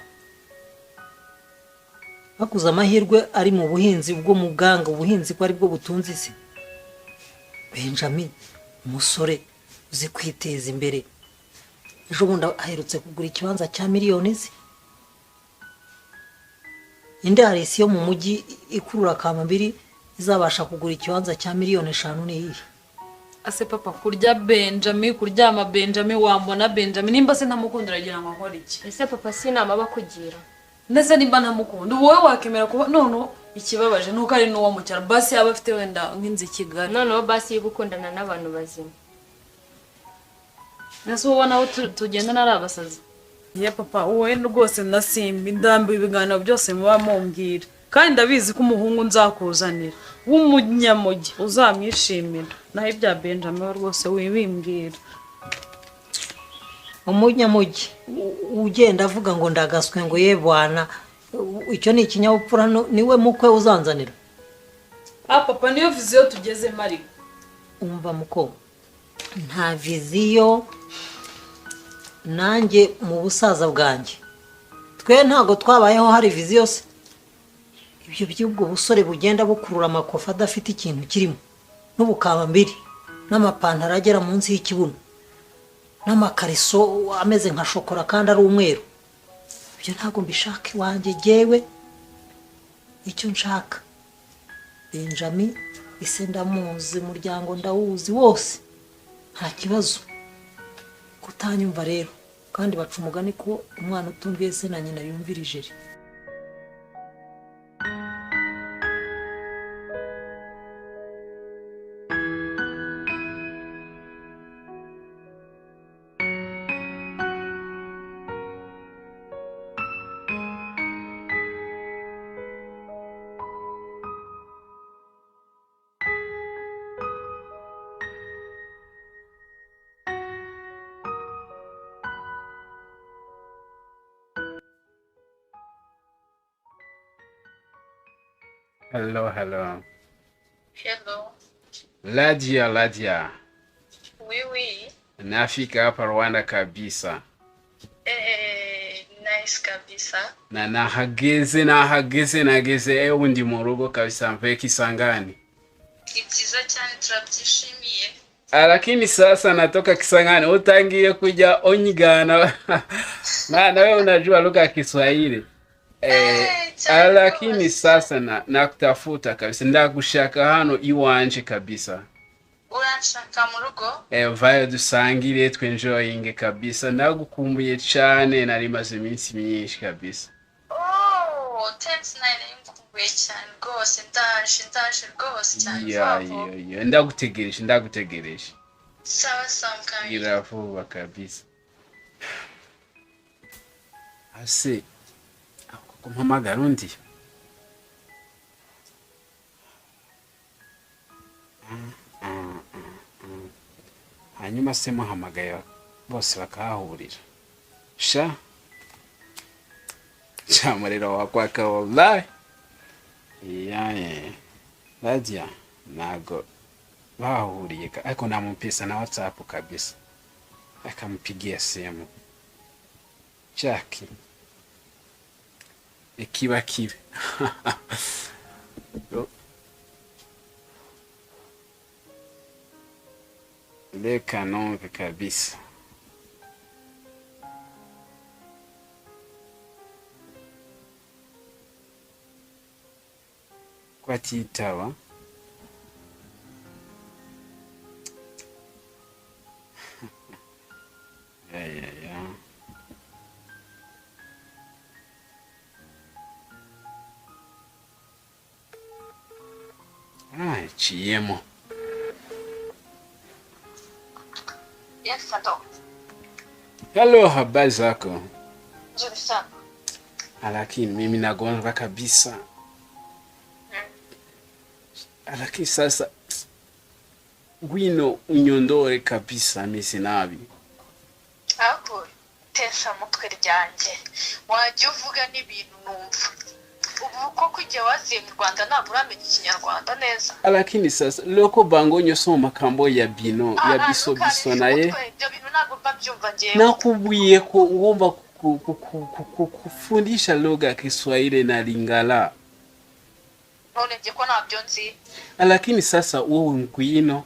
Bakuza amahirwe ari mu buhinzi bwo mu bwanga, ubuhinzi ko ari bwo butunze isi. Benjamin umusore uzi kwiteza imbere, ejo bundi aherutse kugura ikibanza cya miliyoni ze. Indi hari isi yo mu mujyi ikurura kamambiri izabasha kugura ikibanza cya miliyoni 5 ni iyihe? Ase papa, kurya Benjamin, kuryama Benjamin, wambona Benjamin, nimba se ntamukunda uragira ngo nkore iki? Ese papa si inama bakugira? Ndetse nimba ntamukunda wowe wakemera kuba? None ikibabaje nuko ari n'uwo mu cyaro, basi yaba afite wenda nk'inzu i Kigali. Noneho basi yo gukundana n'abantu bazima. Nese ubona aho tugendana ari abasazi? Ye papa, wowe rwose ndasimba ndambiwe ibiganiro byose muba mumbwira, kandi ndabizi ko umuhungu nzakuzanira w'umunyamugi uzamwishimira, naho ibya Benjamin rwose wibimbwira. Umunyamugi ugenda avuga ngo ndagaswe ngo ye bwana, icyo ni ikinyabupfura? Niwe mukwe uzanzanira? Ah papa, niyo viziyo tugezemo ariko. Umva muko, nta viziyo nanjye mu busaza bwanjye. Twe ntago twabayeho hari viziyo se? Ibyo by'ubwo busore bugenda bukurura amakofa adafite ikintu kirimo, n'ubukambiri n'amapantaro agera munsi y'ikibuno, n'amakariso ameze nka shokora kandi ari umweru, ibyo ntabwo mbishaka iwanjye. Jyewe icyo nshaka, Benjamin ise ndamuzi, umuryango ndawuzi wose, nta kibazo. Kutanyumva rero, kandi baca umugani ko umwana utumviye se na nyina yumvira ijeri. Hello, hello. Hello. Ladia, Ladia. Oui, oui. Nafika hapa Rwanda kabisa. Nice kabisa. Na nahageze nageze ewe ndi mu rugo kabisa mvuye Kisangani. Ni byiza cyane turabyishimiye. Lakini sasa natoka Kisangani utangiye kuja onyigana. Na wewe unajua lugha ya Kiswahili. Lakini sasa nakutafuta kabisa, ndagushaka hano iwanje kabisa. Uranshaka mu rugo? Vayo dusangire twenjoyinge kabisa, ndagukumbuye cyane, nari maze iminsi myinshi kabisa. Oh, thanks, nari ngukumbuye cyane rwose, ndaje rwose cyane. Ya, ndagutegereje. Sawa sawa mkami. Gira vuba kabisa. Ase kumpamagara undi. Hanyuma se muhamagaye Bose bakahahurira. Sha sha muriro wakwaka wallahi. Yaye Radia ntago bahahuriye, ariko namumpesa na WhatsApp kabisa, akampigia simu chaki ikiba kibe. Reka numve kabisa. Ko atitaba. Ya ya ya. Ah, iciyemo. Yes, hello. Hello, habari zako? Nzuri sana. Lakini mimi nagonjwa kabisa. Lakini sasa ngwino unyondore kabisa, mimi nabi. Ako tesha mutwe ryanjye. Wajya uvuga n'ibintu numva. Ubu koko igihe waziye mu Rwanda ntabwo uramenya Ikinyarwanda neza. Lakini sasa loko bango nyosoma makambo ya bino ya biso biso naye. Ibyo bintu ntabwo mba mbyumva njyewe. Nakubwiye ko ugomba kufundisha lugha ya Kiswahili na Lingala. None nje ko ntabyo nzi. Lakini sasa wowe ngwino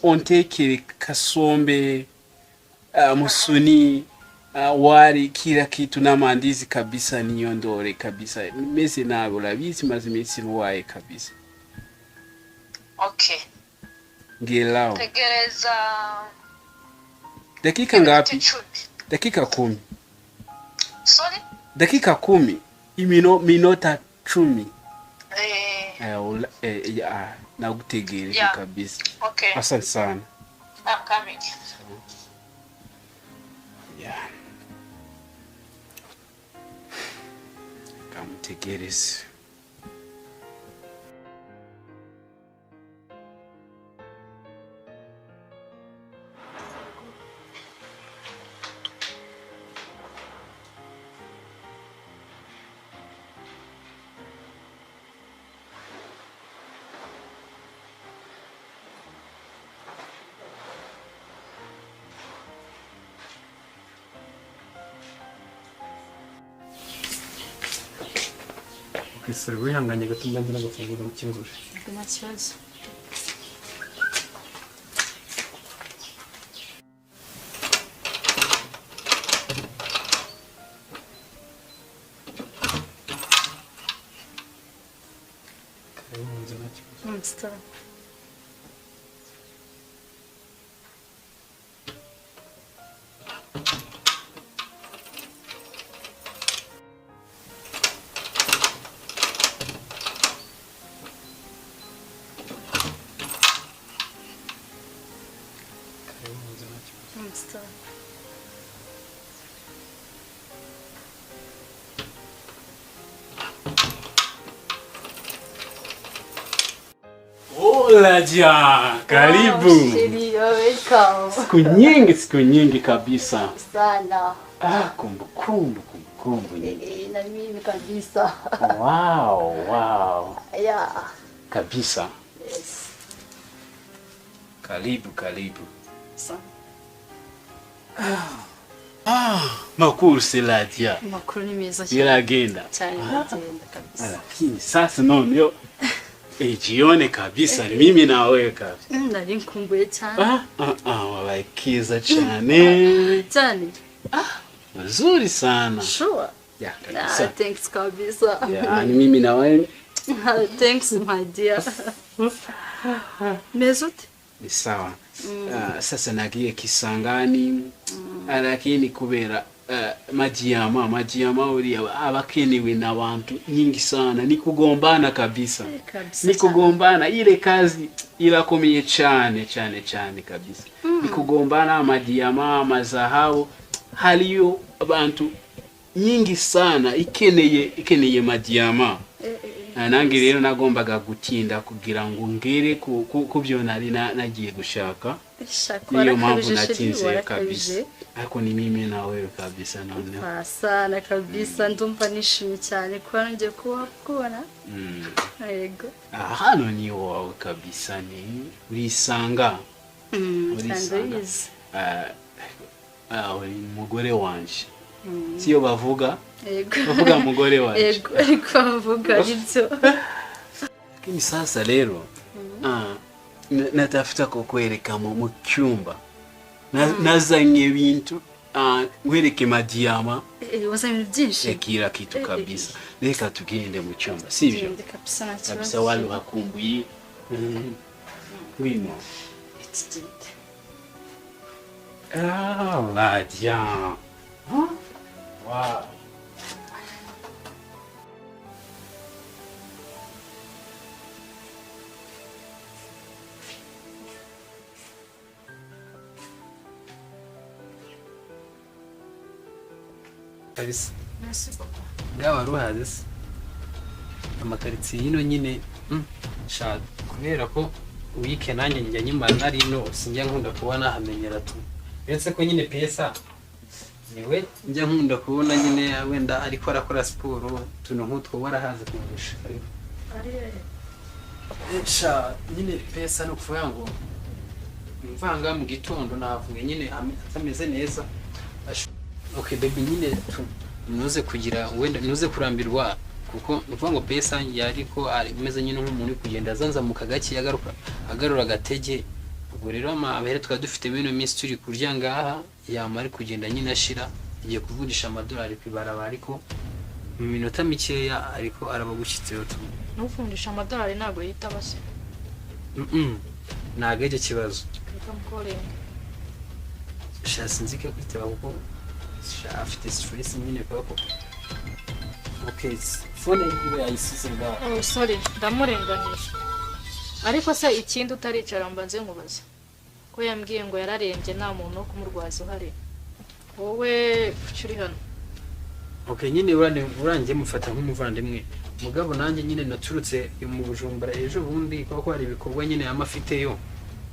ontekere kasombe, musuni, wali, kila kitu na mandizi kabisa, niondore kabisa. Meze nabi urabizi, maze iminsi ndwaye kabisa. Okay. Ngelao. Tegereza. Dakika ngapi? Dakika 10. Sorry? Dakika 10. Minota 10. Nagutegereje kabisa. Okay. Asante sana. I'm coming. Yeah. Kamutegereze. Sorry, wihanganye gato mbanze n'agafunguro mukingure. Nta kibazo. Karibu mu nzu, nta kibazo. Karibu mu nzu, nta kibazo. Hola, karibu. Welcome. Siku nyingi kabisa. Sana. Ah, kumbukumbu kumbukumbu nyingi. Na mimi kabisa. Wow, wow. Yeah. Kabisa. Yes. Karibu, karibu. Sana. Ah, makuru Seladia. Makuru ni meza cyane. Biragenda. Cyane biragenda kabisa. Lakini sasa noneho jione kabisa ni mimi na wewe kabisa. Nari nkumbuye cyane. Wabaye kiza cyane. Cyane. Nzuri sana. Sure. Yeah, kabisa. Thanks kabisa. Yeah, ni mimi na wewe. Thanks my dear. Meze ute? Ni sawa. Sasa nagiye Kisangani. Lakini kubera majiyama uriya abakenewe n'abantu nyingi sana, ni kugombana kabisa. Ni kugombana, ile kazi irakomeye cyane cyane cyane kabisa. Ni kugombana majiyama, mazahabu, haliyo abantu nyingi sana ikeneye majiyama. Nange rero nagombaga gutinda kugira ngo ngere ku byo nari nagiye gushaka. Shaka, Niyo mpamvu warakabije chéri, natinze warakabije. kabisa, ariko ni mimi na wewe kabisa noneho. Sana kabisa, ndumva nishimye cyane kuba nongeye kuba kubona. Yego. Ah, hano ni iwawe kabisa, ni urisanga. Urisanga. Ndabizi. Ah, ah, uri umugore wanje, siyo bavuga? Yego. Bavuga mugore wanje. Yego, ariko bavuga aribyo. Lakini sasa rero natafuta kukwereka mu cyumba. Nazanye ibintu, nkwereke madiyama. Wazanye ibintu byinshi. Ya kila kitu kabisa. Reka tugende mu cyumba, sivyo? Tugende kabisa, nta kibazo. Kabisa, wali wakumbuye. Ngwino. Tugende. Ah, la diamant. Huh? Wow. Kabisa. Merci papa. Ngaho wari uhaze se amakaritsiye yino nyine, sha kubera ko wike nanjye njya nyimara nari ino, sinjya nkunda kuba nahamenyera tu, uretse ko nyine pesa niwe njya nkunda kubona nyine, wenda ariko arakora siporo, utuntu nk'utwo warahaze kundusha. Sha nyine pesa ni ukuvuga ngo mvanga mu gitondo navuye nyine atameze neza. Okay baby, nyine tu ntuze kugira wenda ntuze kurambirwa, kuko ni ukuvuga ngo pesa yariko ameze nyine nk'umuntu uri kugenda azanzamuka gake, agaruka agarura agatege. Ubwo rero amabere twari dufite bino minsi turi kurya ngaha yama ari kugenda nyine ashira, agiye kuvunjisha amadolari ku ibarabara, ariko mu minota mikeya ariko araba agushyitseho tu. Ntuvunjisha amadolari ntabwo yitaba se? Ntabwo aricyo kibazo. Reka mukorenga. Sha sinzi ko kwitaba kuko sha afite stress nyine, kubera ko okay phone yiwe yayisize ngaho. Oh sorry, ndamurenganyije. Ariko se ikindi utaricara mbanze nkubaze, ko yambwiye ngo yararembye nta muntu wo kumurwaza uhari, wowe kuki uri hano? Okay nyine urangiye mufata nk'umuvandimwe, mugabo nanjye nyine naturutse mu Bujumbura ejo bundi kuko hari ibikorwa nyine yama afiteyo.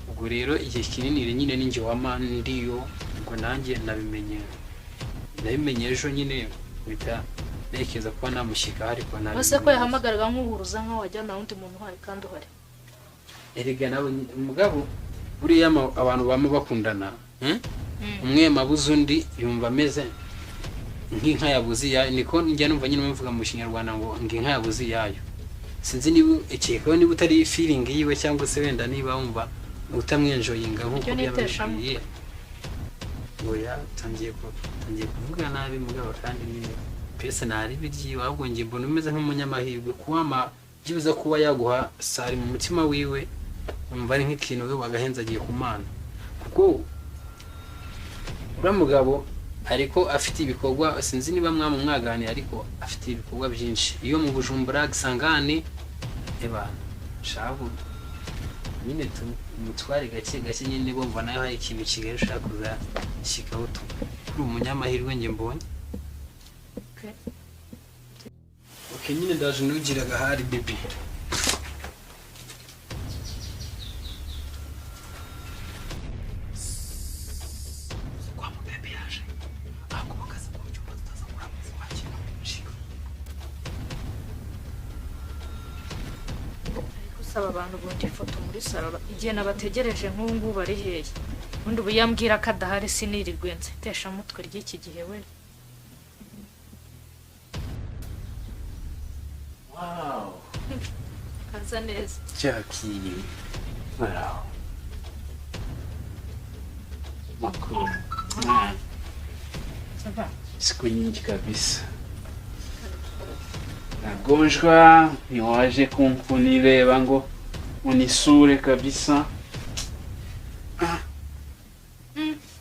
Ubwo rero igihe kinini nyine ninjye wama ndiyo, ubwo nanjye nabimenye ejo nyine mpita ntekereza kuba namushyika, ariko nabimenye. Ese ko yahamagaraga nk'uhuruza nkaho wajya nta wundi muntu uhari kandi uhari? Erega nawe mugabo buriya abantu bama bakundana, umwe mabuze undi yumva ameze nk'inka yabuze iyayo, niko njya numva nyine bavuga mu Kinyarwanda ngo inka yabuze iyayo. Sinzi niba ikekaho niba utari feeling yiwe cyangwa se wenda niba wumva utamwenjoyinga nk'uko Ibyo ni byababwiye. Oya, utangiye kuvuga nabi mugabo, kandi nyine pesa ntari ibiryiwe, ahubwo njye mbona umeze nk'umunyamahirwe kuba byibuze kuba yaguha sari mu mutima wiwe, umva ari nk'ikintu we wagahenze agiye ku Mana, kuko uriya mugabo ariko afite ibikorwa, sinzi niba mwaganira, ariko afite ibikorwa byinshi iyo mu Bujumbura gisangane eba shabu nyine tumutware gake gake nyine, bumva nayo hari ikintu kigali ushaka kuzashyikaho tu, kuri umunyamahirwe njye mbonye. Okay nyine ndaje nugiraga hari baby. Kwa mu baby yaje akubakaza ku cyumba tutaza kuramuza kwakira shika. Ariko usaba abantu bundi ifoto muri salo igihe nabategereje nk'ubu ngubu bari hehe? Ubundi ubu yambwira ko adahari sinirirwe nsetesha mutwe ry'iki gihe we. Wow. Kaza neza. Jackie. Wow. Makuru. Siku nyingi kabisa. Nagonjwa ntiwaje kunireba ngo unisure kabisa.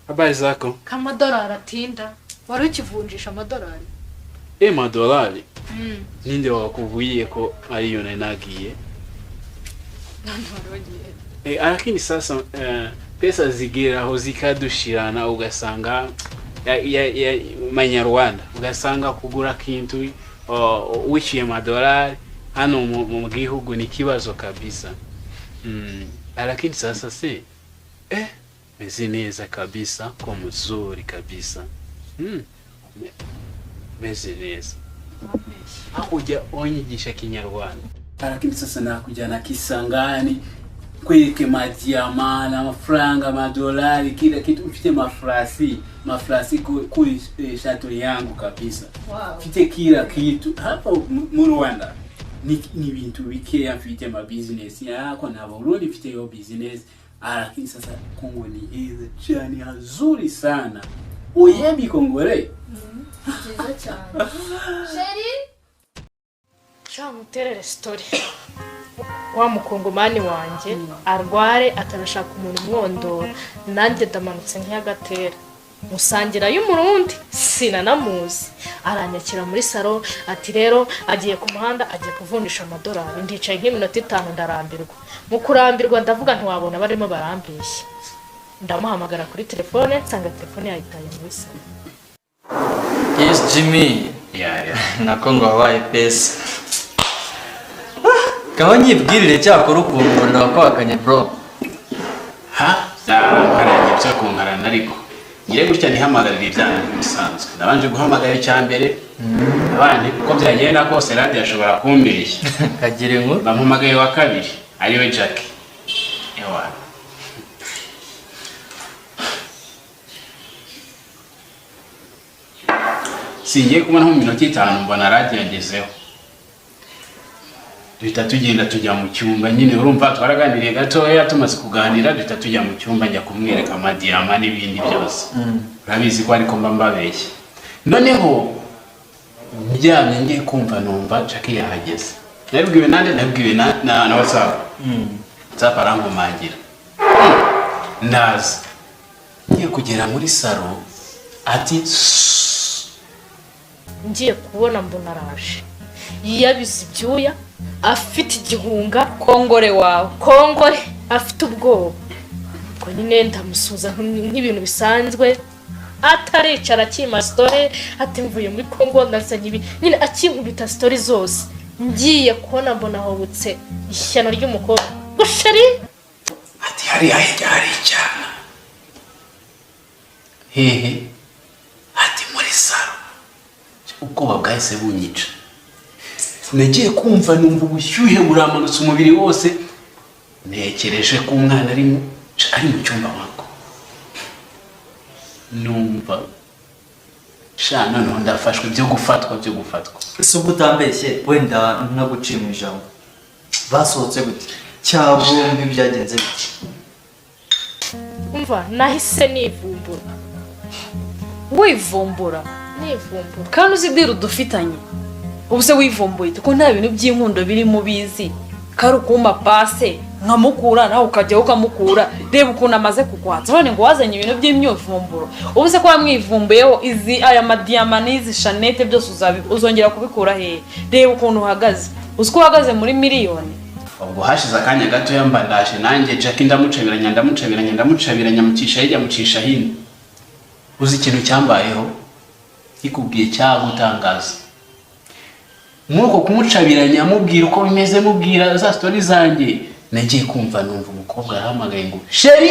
Habari zako? Kamadolari atinda. Wari ukivunjisha amadolari? Madolari? Ninde wakubwiye ko ariyo nari nagiye? Lakini sasa pesa zigeraho zikadushirana, ugasanga ya manyarwanda, ugasanga kugura kintu wishyuye amadolari hano mu gihugu ni kibazo kabisa. Lakini sasa se Meze neza kabisa, ko mzuri kabisa. Meze neza. Hakuja onyigisha Kinyarwanda. Lakini sasa nakujana Kisangani kwereke madiama n'amafaranga, amadolari, kila kitu. Mfite mafrasi mafrasi kuri château yangu kabisa. Mfite kila kitu hapa mu Rwanda. Ni bintu bikeya mfite ma business yako na Burundi mfite yo business, lakini sasa Kongo ni heza cyane, hazuri sana. Uyebi Kongore. Byiza cyane, chéri. Sha, muterere story. Wa mukongomani wanjye arware atanashaka umuntu umwondora, nanjye ndamanutse nk'iyagatera musangira y'umurundi, sinanamuzi. Aranyakira muri salon, ati rero agiye ku muhanda, agiye kuvunjisha amadolari. Ndicaye nk'iminota 5, ndarambirwa. Mu kurambirwa ndavuga, ntiwabona barimo barambeshya. Ndamuhamagara kuri telefone, nsanga telefone yayitaye muri salon. Yes, Jimmy. Yeah. Nako ngo wabaye pesa. Kaba nyibwirire cyakora ukuntu umuriro wakwakanye, bro. Ha, nkaranye byo kunkarana, ariko ngire gutya ntihamagarire ibyana nk'ibisanzwe. Nabanje guhamagara icya mbere abandi, uko byagenda kose radiyo ashobora kumbeshya. Kagira inkuru. Bampamagaye wa kabiri ariwe Jack. Ewa, singiye kubona mu minota 5 mbona radiyo yangezeho, duhita tugenda tujya mu cyumba. Nyine urumva twaraganiriye gatoya, tumaze kuganira duhita tujya mu cyumba, njya kumwereka amadiyama n'ibindi byose. Urabizi ko ariko mba mbabeshya. Noneho ndyamye, ngiye kumva numva Jackie yahageze. Nabibwiwe nande? Nabibwiwe na WhatsApp. WhatsApp arankomangira, ndaza. Ngiye kugera muri salon ati: "Sss." Ngiye kubona mbona araje yiyabize ibyuya, afite igihunga. Kongore wawe? Kongore, afite ubwoba. Ubwo nyine ndamusuhuza nk'ibintu bisanzwe, ataricara akima story, ati mvuye muri Kongo, ndazanye ibi. Nyine akinkubita story zose, ngiye kubona mbona ahobotse ishyano ry'umukobwa ngo chéri. Ati hariya hirya hari icyana. Hehe? Ati muri salon. Ubwoba bwahise bunyica. Nagiye kumva numva ubushyuhe buramanutse umubiri wose, ntekereje ko umwana ari mu cyumba wako, numva sha noneho ndafashwe byo gufatwa, byo gufatwa. Ese ubwo utambeshye, wenda ntaguciye mu ijambo, basohotse gute cyangwa bombi byagenze bite? Umva, nahise nivumbura. Wivumbura? Nivumbura. Kandi uzi deal dufitanye? Ubu se wivumbuye kuko nta bintu by'inkundo birimo, ubizi kari ukumpa pase nkamukura, nawe ukajyaho ukamukura. Reba ukuntu amaze kukwatsa none ngo wazanye ibintu by'imyivumburo. Ubu se ko wamwivumbuyeho, izi aya madiyama n'izi chaînette byose uzongera kubikura hehe? Reba ukuntu uhagaze, uzi ko uhagaze muri miliyoni. Ubwo hashize akanya gatoya mba ndaje nanjye. Jackie ndamucabiranya, ndamucabiranya, ndamucabiranya, mucisha hirya, mucisha hino. Uzi ikintu cyambayeho kikubwiye cyagutangaza? Muri uko kumucabiranya, mubwira uko bimeze, mubwira za story zanjye, nagiye kumva numva umukobwa arahamagaye ngo chéri.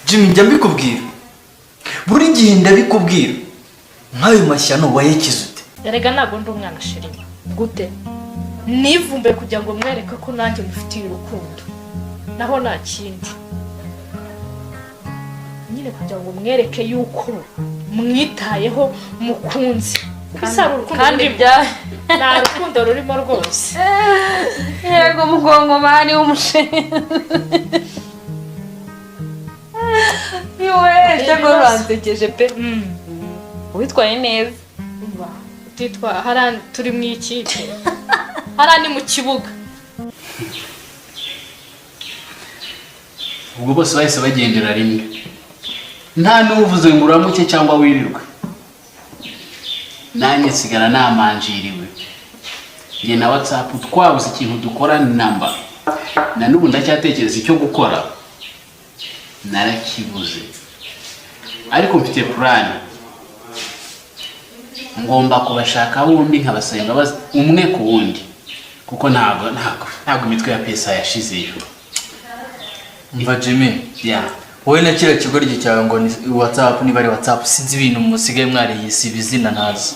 Jimmy, njya mbikubwira buri gihe, ndabikubwira, nk'ayo mashyano wayekize ute? Erega ntabwo ndi umwana, chéri. Gute? Nivumbuye kugira ngo mwereke ko nanjye mufitiye urukundo, naho nta kindi. Nyine kugira ngo mwereke yuko mwitayeho, mukunze. Ese hari urukundo Kandi rurimo? Bya Nta rukundo rurimo rwose. Yego, mukongomani w'umushinga iwe, cyangwa uransekeje pe, witwaye neza. Umva, utitwa hariya turi mu ikipe, hariya ni mu kibuga. Ubwo bose bahise bagendera rimwe, nta n'uvuze ngo uramuke cyangwa wirirwe. Nanjye nsigara namanjiriwe. Njye na WhatsApp twabuze ikintu dukora namba, na n'ubu ndacyatekereza icyo gukora, narakibuze. Ariko mfite plan, ngomba kubashaka bombi nkabasaba imbabazi umwe ku wundi, kuko ntabwo imitwe ya pesa yashizeyo. Umva Jimmy, wowe na kiriya kigoryi cyawe ngo ni WhatsApp, niba ari WhatsApp, sinzi ibintu musigaye mwariyise ibizina ntazi.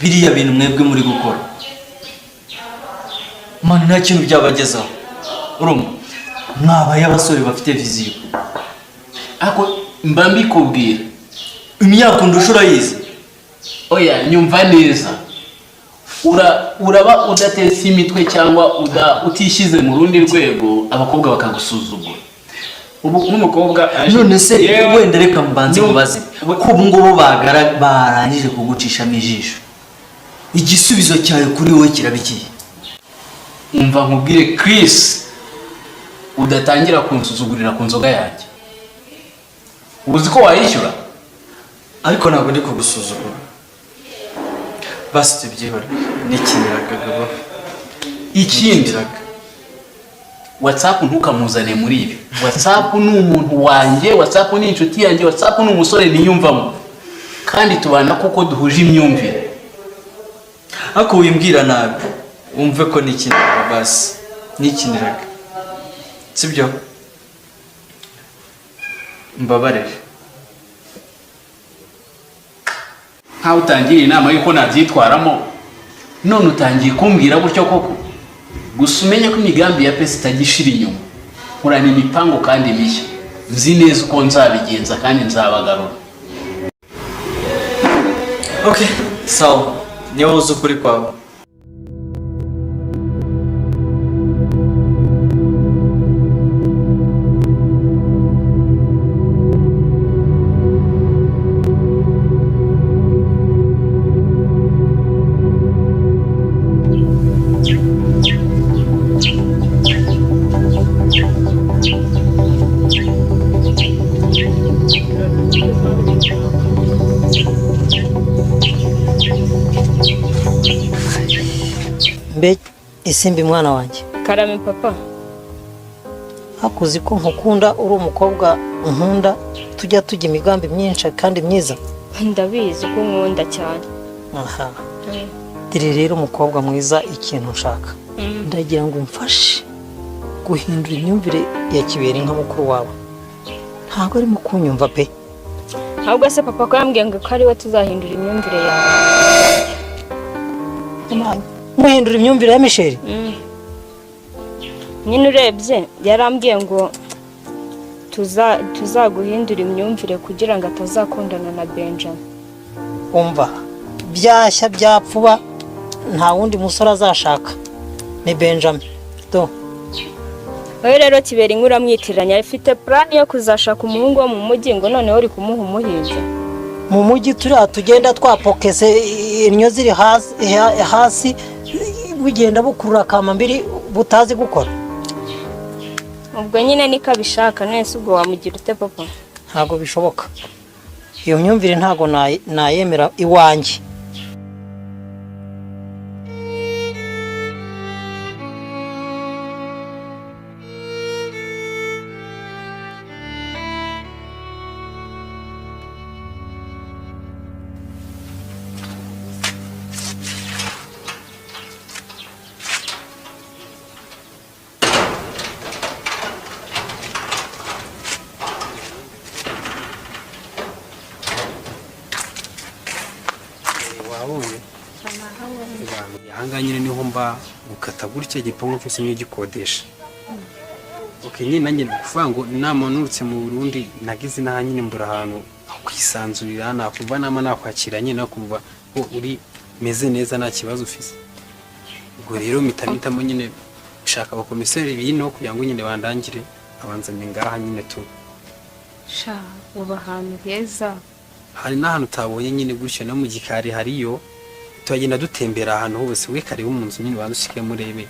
Biriya bintu mwebwe muri gukora, man, nta kintu byabagezaho. Urumva mwabaye abasore bafite vision. Ariko mba mbikubwira. Imyaka undusha urayizi. Oya, nyumva neza. Uraba udatetse imitwe cyangwa utishyize mu rundi rwego, abakobwa bakagusuzugura. Ubu nk'umukobwa None se Yewe. wenda reka mbanze mubaze, ko ubu ngubu barangije kugucishamo ijisho, igisubizo cyawe kuri wowe kirabikiye? Umva nkubwire Chris, udatangira kunsuzugurira ku nzoga yanjye. Uzi ko wayishyura? Ariko ntabwo ndi kugusuzugura, basi tubyihore, nikiniraga gabo. Ikindi, WhatsApp ntukamuzane muri ibi. WhatsApp ni umuntu wanjye, WhatsApp ni inshuti yanjye, WhatsApp ni umusore niyumvamo, kandi tubana kuko duhuje imyumvire. Ariko wimbwira nabi, wumve ko nikiniraga, basi nikiniraga, sibyo? Mbabarire. Nkaho utangira inama y'uko nabyitwaramo, none utangiye kumbwira gutyo koko? Gusa umenye ko imigambi ya pesi itajya ishira inyuma. Nkurana imipango kandi mishya, nzi neza uko nzabigenza kandi nzabagarura. Okay, sawa, niba uzi ukuri kwawe. Mbe Isimbi, mwana wanjye. Karame, papa. Hakuzi ko nkukunda, uri umukobwa nkunda, tujya imigambi myinshi kandi myiza. Ndabizi ko nkunda cyane. Aha dore rero, umukobwa mwiza, ikintu nshaka, ndagira ngo umfashe guhindura imyumvire ya Kibera nka mukuru wawe. Ntabwo arimo kunyumva pe. Ahubwo se papa, ko yambwiye ngo ko ari we tuzahindura imyumvire yawe? Muhindura imyumvire ya Michel? Nyine urebye yarambwiye ngo tuzaguhindura imyumvire kugira ngo atazakundana na Benjamin. Umva, byashya byapfuba, nta wundi musore azashaka, ni Benjamin do. Wowe rero Kibera inkuru uramwitiranya. Afite plan yo kuzashaka umuhungu wo mu mujyi, ngo noneho uri kumuha umuhinzi. Mu mujyi turiya tugenda twapokese, inyo ziri hasi hasi, bugenda bukurura akamambiri butazi gukora. Ubwo nyine niko abishaka, none se ubwo wamugira ute, papa? Ntabwo bishoboka, iyo myumvire ntabwo nayemera iwanjye. Wabonye ahangaha nyine niho mba, gukata gutya, igipangu cyose niyo gikodesha. Okay, nyine nanjye ni ukuvuga ngo namanurutse mu Burundi, nagize inaha nyine mbura ahantu ho kwisanzurira, nakumva nama nakwakira nyine, nakumva ko uri meze neza, nta kibazo ufise. Ubwo rero mpita mpitamo nyine gushaka abakomiseri bino kugira ngo nyine bandangire, abanzanye ngaha nyine tu. Sha, uba ahantu heza. Hari n'ahantu utabonye nyine gutyo, no mu gikari hariyo, turagenda dutembera ahantu hose. We karibu mu nzu nyine, banza ushike murebe.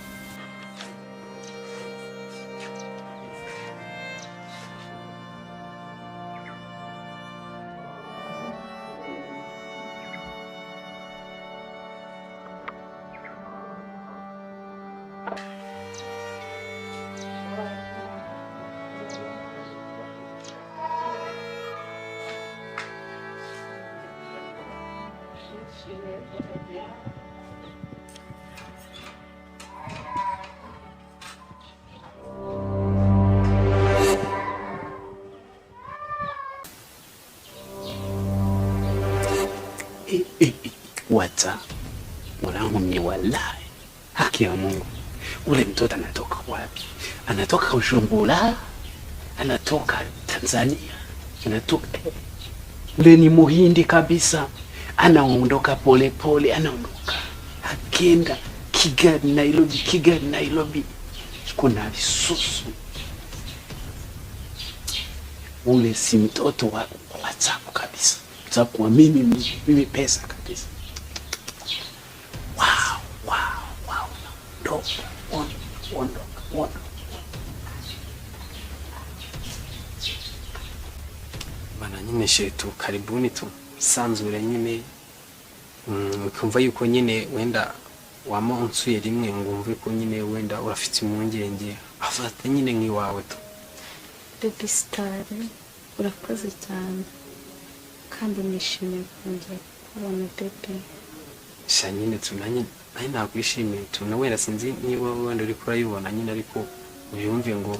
WhatsApp urankomye, wallahi, haki ya Mungu. Ule mtoto anatoka wapi? Anatoka Bujumbura, anatoka Tanzania, anatoka, ule ni Muhindi kabisa, anaondoka polepole, anaondoka akenda Kigali, Nairobi, Kigali, Nairobi, kuna visusu. Ule si mtoto wa WhatsApp kabisa, WhatsApp wa mimi pesa kabisa. Wow. Ondoka, ondoka, ondoka, ondoka. Bana nyine shetu, karibuni tu sanzure nyine, ukumva yuko nyine wenda wama unsuye rimwe ngo wumve ko nyine wenda urafite impungenge, afata nyine nk'iwawe tu. Baby Star, urakoze cyane kandi nishimiye kongera kukubona, baby. Sha nyine tu, nanjye nakwishimiye tu, na wenda sinzi niba wenda uriko urayibona nyine, ariko ubyumve ngo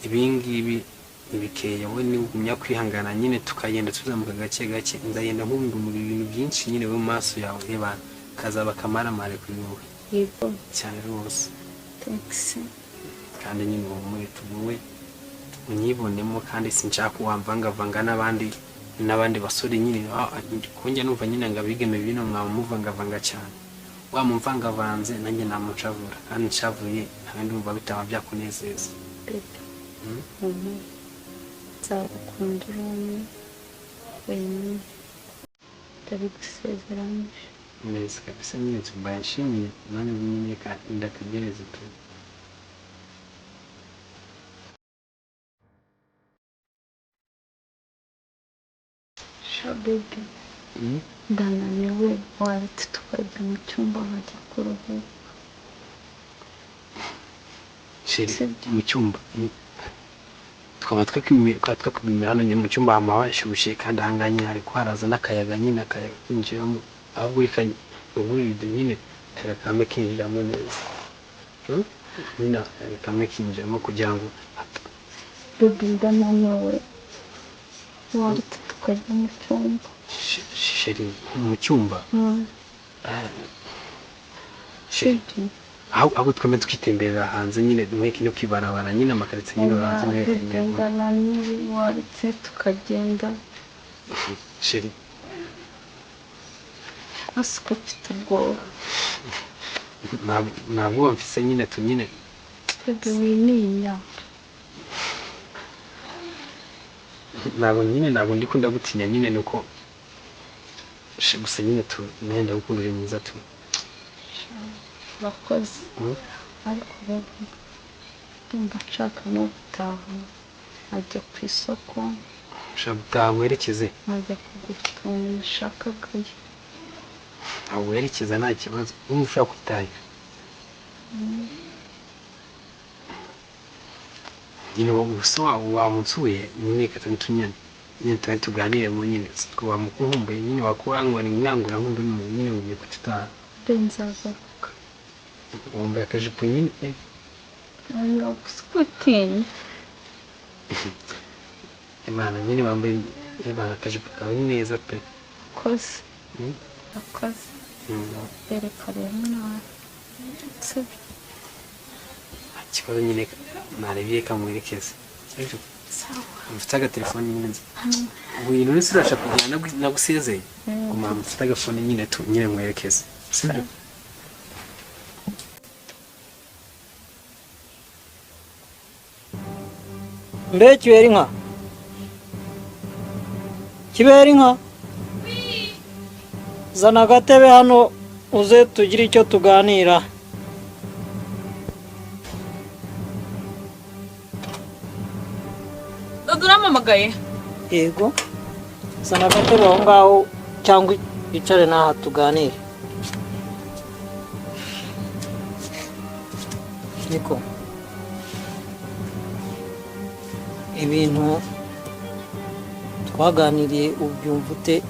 ibingibi ntibikeya. Wowe nugumya kwihangana nyine, tukagenda tuzamuka gake gake, nzagenda nkubungumura ibintu byinshi nyine mu maso yawe, reba kazaba kamaramare kuri wowe. Yego. Cyane rwose. Thanks. Kandi nyine uhumure tuguwe unyibonemo, kandi sinshaka wamvangavanga n'abandi basore nyine. Kunjya numva nyine ngo abigeme bino mwaba muvangavanga cyane, wamumvangavanze nanjye namucavura, kandi nshavuye ntawe ndumva bitaba byakunezeza. Baby, humura, nzagukunda uri umwe wenyine, ndabigusezeranyije. Neza kabisa nyine, tumbaye nshimiye nanjye nyine, ndategereze tu. Sha baby, ndananiwe, waretse tukajya mu cyumba nkajya kuruhuka? Chéri, mu cyumba twaba twakwimira hano nyine mu cyumba hama hashyushye, kandi ahangaha nyine hari haraza n'akayaga nyine, akayaga kinjiramo, ahubwo reka uburide nyine akayaga kame kinjiramo neza. Nyine akayaga kame kinjiramo kugira ngo Baby, ndananiwe, waretse tukajya mu cyumba? Chéri, mu cyumba? Chéri, Sibyo? Aho tweme twitemberera hanze nyine muri kino kibarabara nyine, amakaritsiye nyine hanze Oya, muri baby, ndananiwe, waretse tukagenda? Chéri. Ese ko mfite ubwoba? Ntabwo mfise nyine tu nyine. Baby, wininya. Ntabwo nyine, ntabwo ndikunda gutinya nyine, nuko gusa nyine tu nanjye ndagukunda, uri mwiza tu. Urakoze. Ariko baby, ndumva nshaka no gutaha, nkajya ku isoko. Ushaka gutaha werekeze? Nkajya kugura utuntu nashakagayo. Ntabwo werekeza, nta kibazo, niba ushaka kwitahira nyine gusa wamunsuye nyine, reka tunyane nyine tuba tuganiremo nyine, wamukumbuye nyine, wakuangura nkangura nkumbuye nyine, ugiye kutitaha. Mbe nzagaruka. Wambaye akajipo nyine. Oya, gusa utinya. Imana nyine, wambaye Imana, akajipo kawe ni neza pe. Urakoze. Urakoze. Reka rero nawe, sibyo? Nta kibazo nyine, narebye kamwerekeze. Sibyo? Sawa. Mfite agatelefone nyine nzi ubu ibintu nese urashaka kugira nagusezeye. Guma mfite agafone nyine tu nyine mwerekeze, sibyo? Mbe kibera inka, kibera inka, zana agatebe hano uze tugire icyo tuganira. Dodo, urampamagaye? Yego, zana agatebe aho ngaho cyangwa wicare n'aha tuganire. Niko ibintu twaganiriye ubyumva ute?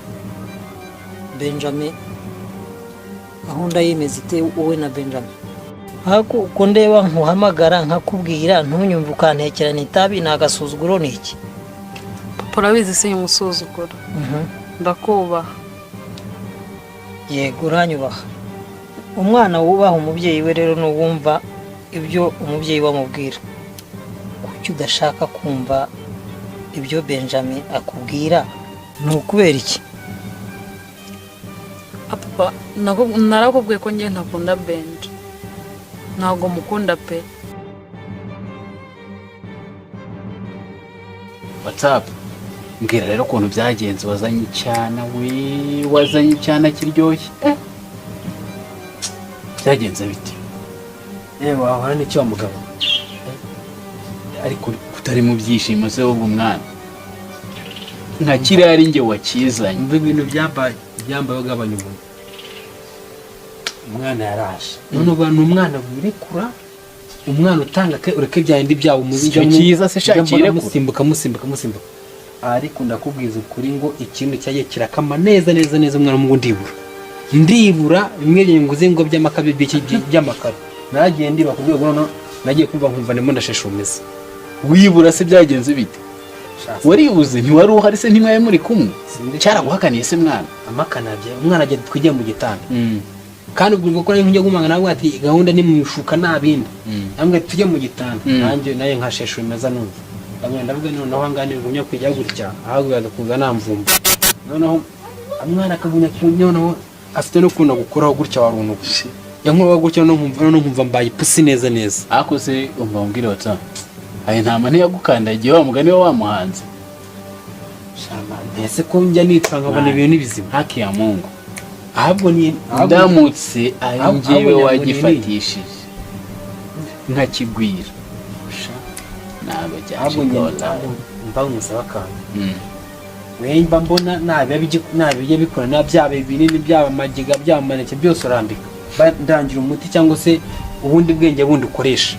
Benjamin, gahunda yimeze ite wowe na Benjamin? Ariko uko ndeba nkuhamagara nkakubwira ntunyumve, ukantekerana itabi, ni agasuzuguro, ni iki? Papa, urabizi se umusuzuguro, ndakubaha. Yego, uranyubaha. Umwana wubaha umubyeyi we rero ni uwumva ibyo umubyeyi we amubwira. Kuki udashaka kumva ibyo Benjamin akubwira? Ni ukubera iki? Papa, narakubwiye ko njye ntakunda Benja, ntabwo mukunda pe. WhatsApp, mbwira rero ukuntu byagenze. Wazanye icyana we, wazanye icyana kiryoshye. Byagenze bite? Yewe, wahora n'icyo wa mugabo. Ariko kutari mu byishimo se wowe, umwana nka kiriya ari njye wakizanye? Umva ibintu byambaye byambaye, ugabanya umuntu. Umwana yaraje none ubu ni umwana wirekura, umwana utanga ke, ureke bya bindi byabo. Si cyo cyiza se sha, kirekura. Musimbuka, musimbuka, musimbuka, ariko ndakubwiza ukuri ngo ikintu cyagiye kirakama neza neza neza. Umwana w'umuhungu, ndibura, ndibura bimwe nguze ngo by'amakabyo by'amakaro, naragiye ndiba ku rwego noneho nagiye kumva nkumva ndimo ndasheshumiza. Wibura se byagenze bite? Waribuze? Ntiwari uhari se? Ntimwari muri kumwe? Cyaraguhakaniye se mwana? Amakanabye umwana agenda, twigiye mu gitanda kandi ubwo ko njya gumanga nawe ati gahunda ni mu ishuka nta bindi, namwe tujye mu gitanda. Nanjye nayo nkashesha imeza, numva ndavuga, ndavuga noneho ahangaha nigumya kujya gutya ahubwo yaza kuza namvumba. Noneho umwana akagumya noneho afite n'ukuntu agukoraho gutya, waruntu yankoraho gutya, noneho nkumva mbaye ipusi neza neza. Ariko se umva mbwire, WhatsApp, ayo ntama ntiyagukandagiye wa mugani wa wamuhanze? Shama, mbese ko njya nitwa nkabona ibintu ni bizima. Haki ya Mungu. Ahubwo ni Ndamutse ari njyewe ahubwo nyabwo ni wagifatishije nkakigwira, ntabwo ahubwo byacika njye wallahi. Mba nkusaba akantu. Wemba mbona nabijya bikora na byaba ibinini, byaba amagiga, byaba amaneke, byose urambika. Ndangira umuti cyangwa se ubundi bwenge bundi ukoresha,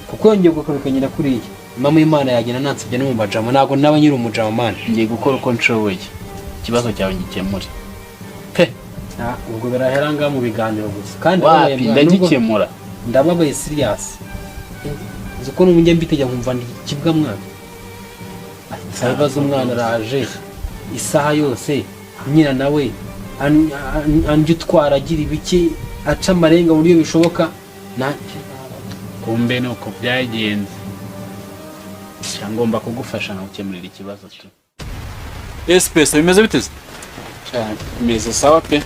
kuko yongeye gukora kuriya mama Imana yagenda nansibye no mu bajama, ntabwo naba nyiri umujama man. Ngiye gukora uko nshoboye ikibazo cyawe ngikemure pe. Ubwo birahera ngaha mu biganiro gusa kandi Wapi, ndababaye mwana, ndagikemura. Ndababaye serious, uzi ko n'ubu njya mbitegeka nkumva ndi ikibwa mwana. Ibibazo, umwana araje isaha yose, nyina nawe anjya utwara, agira ibiki, aca amarenga mu buryo bishoboka na Kumbe ni uko byagenze. Sha, ngomba kugufasha nkagukemurira ikibazo tu. Esipesi bimeze bite se? Bimeze sawa pe.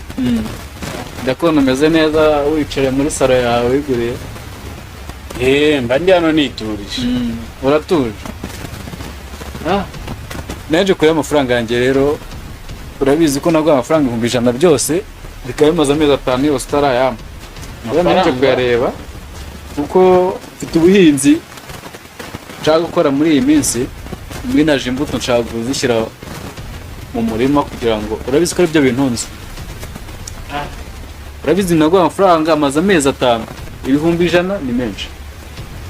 Ndakubona umeze neza wicaye muri salo yawe wiguriye. Mba ndi hano niturije. Uratuje. Ah, naje kureba amafaranga yanjye rero. Urabizi ko naguha amafaranga 100,000 byose bikaba bimaze amezi 5 yose utarayampa. Rero naje Amafaranga? kuyareba kuko mfite ubuhinzi nshaka gukora muri iyi minsi, mwinaje imbuto nshaka kuzishyira mu murima kugira ngo, urabizi ko aribyo bintunze. Urabizi naguha amafaranga amaze amezi 5, 100,000 ni menshi,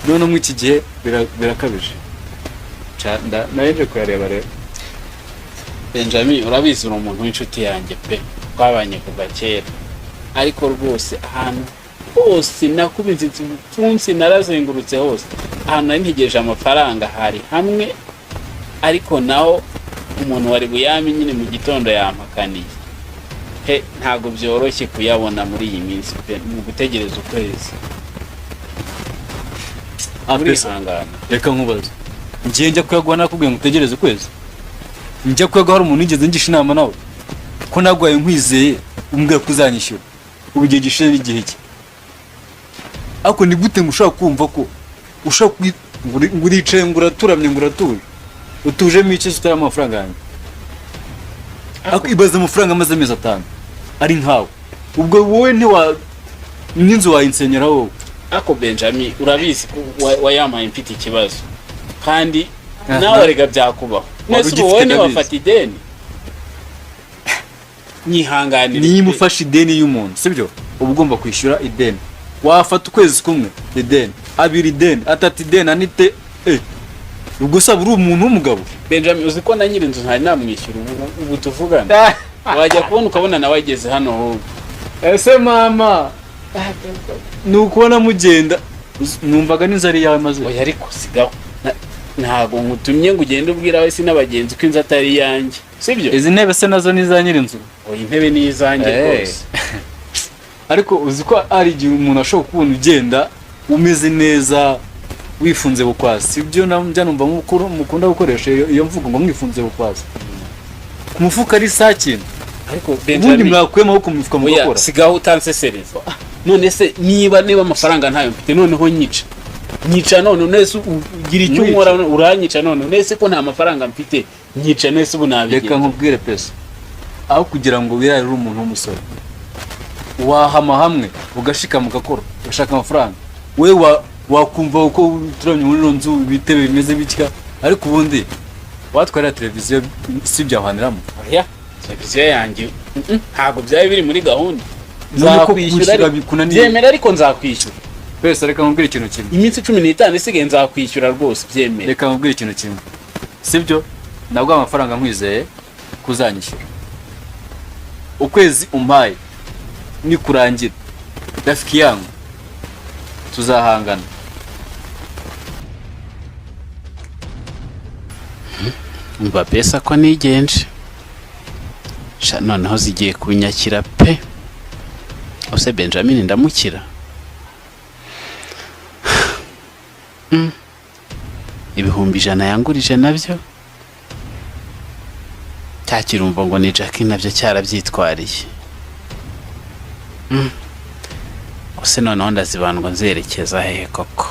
none muri iki gihe birakabije. Naje kuyareba rero. Benjamin, urabizi uri umuntu w'inshuti yanjye pe, twabanye kuva kera, ariko rwose ahantu hose nakubise ibipfunsi, narazengurutse hose, ahantu nari ntegereje amafaranga hari hamwe, ariko naho umuntu wari buyame nyine mu gitondo yampakaniye he. Ntabwo byoroshye kuyabona muri iyi minsi pe, ni ugutegereza ukwezi. Urihangana. Reka nkubaze, ngiye njya kuyaguha nakubwiye ngo utegereze ukwezi? Njya kuyaguha hari umuntu wigeze ngisha inama nawe? Ko naguhaye nkwizeye, umbwira ko uzanyishyura, ubu igihe gishize n'igihe cye. Ariko ni gute ngo ushobora kumva ko ushobora ngo uricaye ngo uraturamye ngo uratuje? Utujemo iki se utari amafaranga yanjye? Ariko ibaze amafaranga amaze amezi 5 ari nkawe, ubwo wowe ntiwa n'inzu wayinsenyera wowe. Ariko Benjamin, urabizi ko wayampaye mfite ikibazo kandi nawe rega byakubaho. Wari Nese ubu ugifite, wowe ndabizi. ntiwafata ideni? Nyihanganire. Niba ufashe ideni y'umuntu, sibyo, uba ugomba kwishyura ideni. Wafata ukwezi kumwe ideni, abiri ideni, atatu ideni, anite ubwo saba uri umuntu w'umugabo. Benjamin, uzi ko na nyiri inzu ntari namwishyura ubu tuvugana? Wajya kubona ukabona nawe ageze hano ahubwo. Ese mama, ni ukubona mugenda numvaga n'inzu ari iyawe maze. Oya, ariko sigaho. Ntabwo nkutumye ngo ugende ubwira wese n'abagenzi ko inzu atari iyanjye, sibyo? Izi ntebe se nazo ni iza nyir'inzu? Oya, intebe ni izanjye rwose. Ariko uzi ko hari igihe umuntu ashobora kubona ugenda umeze neza, wifunze bukwasi? Sibyo? Njya numva mukunda gukoresha iyo mvugo ngo mwifunze bukwasi, ku mufuka ari saa kintu. Ariko ubundi Benjamin, mwakuye amaboko mu mifuka oya, mugakora. Sigaho utansesereza. None se niba amafaranga ntayo mfite, noneho nyica, nyica none se ugira icyo Nkwica? unkora, uranyica. None se ko nta mafaranga mfite, nyica. None se ubu Reka nabigenza? nkubwire pesa, aho kugira ngo wirare uri umuntu w'umusore, wahama hamwe ugashikama, ugakora, ugashaka amafaranga. We wakumva uko turamye muri ino nzu, ibitebe bimeze bitya, ariko ubundi watwarira televiziyo si byahwaniramo? Oya, televiziyo yanjye ntabwo byari biri muri gahunda. None ko Nzakwishyura kwishyura ariko- bikunaniye? Byemera, ariko nzakwishyura. Pesa, reka nkubwire ikintu kimwe. Iminsi 15 isigaye nzakwishyura rwose, byemere. Reka nkubwire ikintu kimwe, sibyo? Nabwo amafaranga nkwizeye kuzanyishyura. Ukwezi umpaye nikurangira, rafiki yangu, tuzahangana. Umva pesa, ko nigenje sha, noneho zigiye kunyakira pe. Use Benjamin ndamukira. 100,000 yangurije nabyo cya kirumvo ngo ni Jackie nabyo cyarabyitwariye. Use noneho ndazibandwa nzerekeza hehe koko?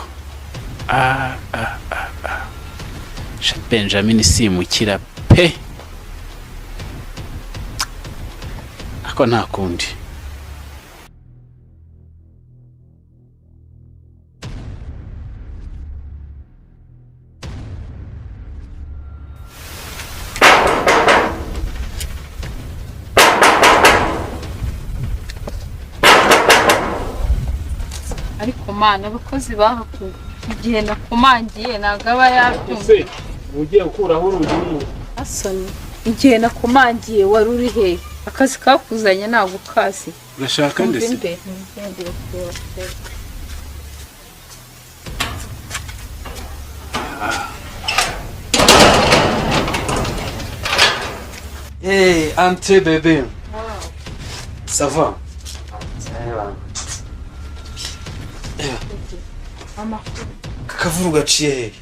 Ah, ah, ah, ah. Sha, Benjamin simukira pe, ako nta kundi. Ariko mana, abakozi bahakuye igihe nakomangiye ntabwo aba yabyumva. Ugiye gukuraho urugi n'ubu? Asoni, igihe nakomangiye wari uri hehe? Akazi kakuzanye ntabwo ukazi. Urashaka Umva ndetse imbere ngendeye kureba kureba. Hey, entrez bébé. Ça va? Kakavuru gaciye he?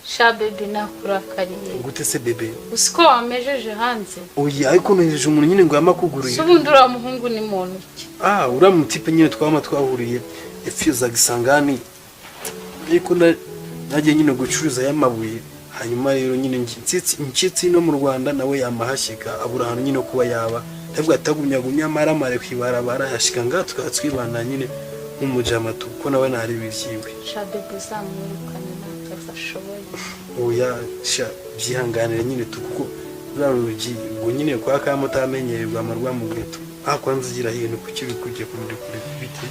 Sha baby, nakurakariye. Gute se bébé? Uzi ko wamejeje hanze? Oya, ariko nohereje umuntu nyine ngo yamakuguruye. Se ubundi uriya muhungu ni muntu ki? Ah, uriya mutipe nyine twama twahuriye epfo za Gisangani. Ariko nagiye nyine gucuruza y'amabuye. Hanyuma rero nyine nshyitsi no mu Rwanda nawe yamahashyika abura ahantu nyine kuba yaba. Ndavuga atagumya amaramare kwibarabara yashika ngaha tukaba twibana nyine nk'umujamatu kuko nawe ntari ibyiwe. Sha baby, uzamwirukane, nta kazi ashoboye. Oya sha, byihanganire nyine tu, kuko ruriya rugi ubwo nyine kwa kama utamenyereye rwama rwamugeto. Ah, kwanza ugira hino, kuki uri kujya kure kure bite?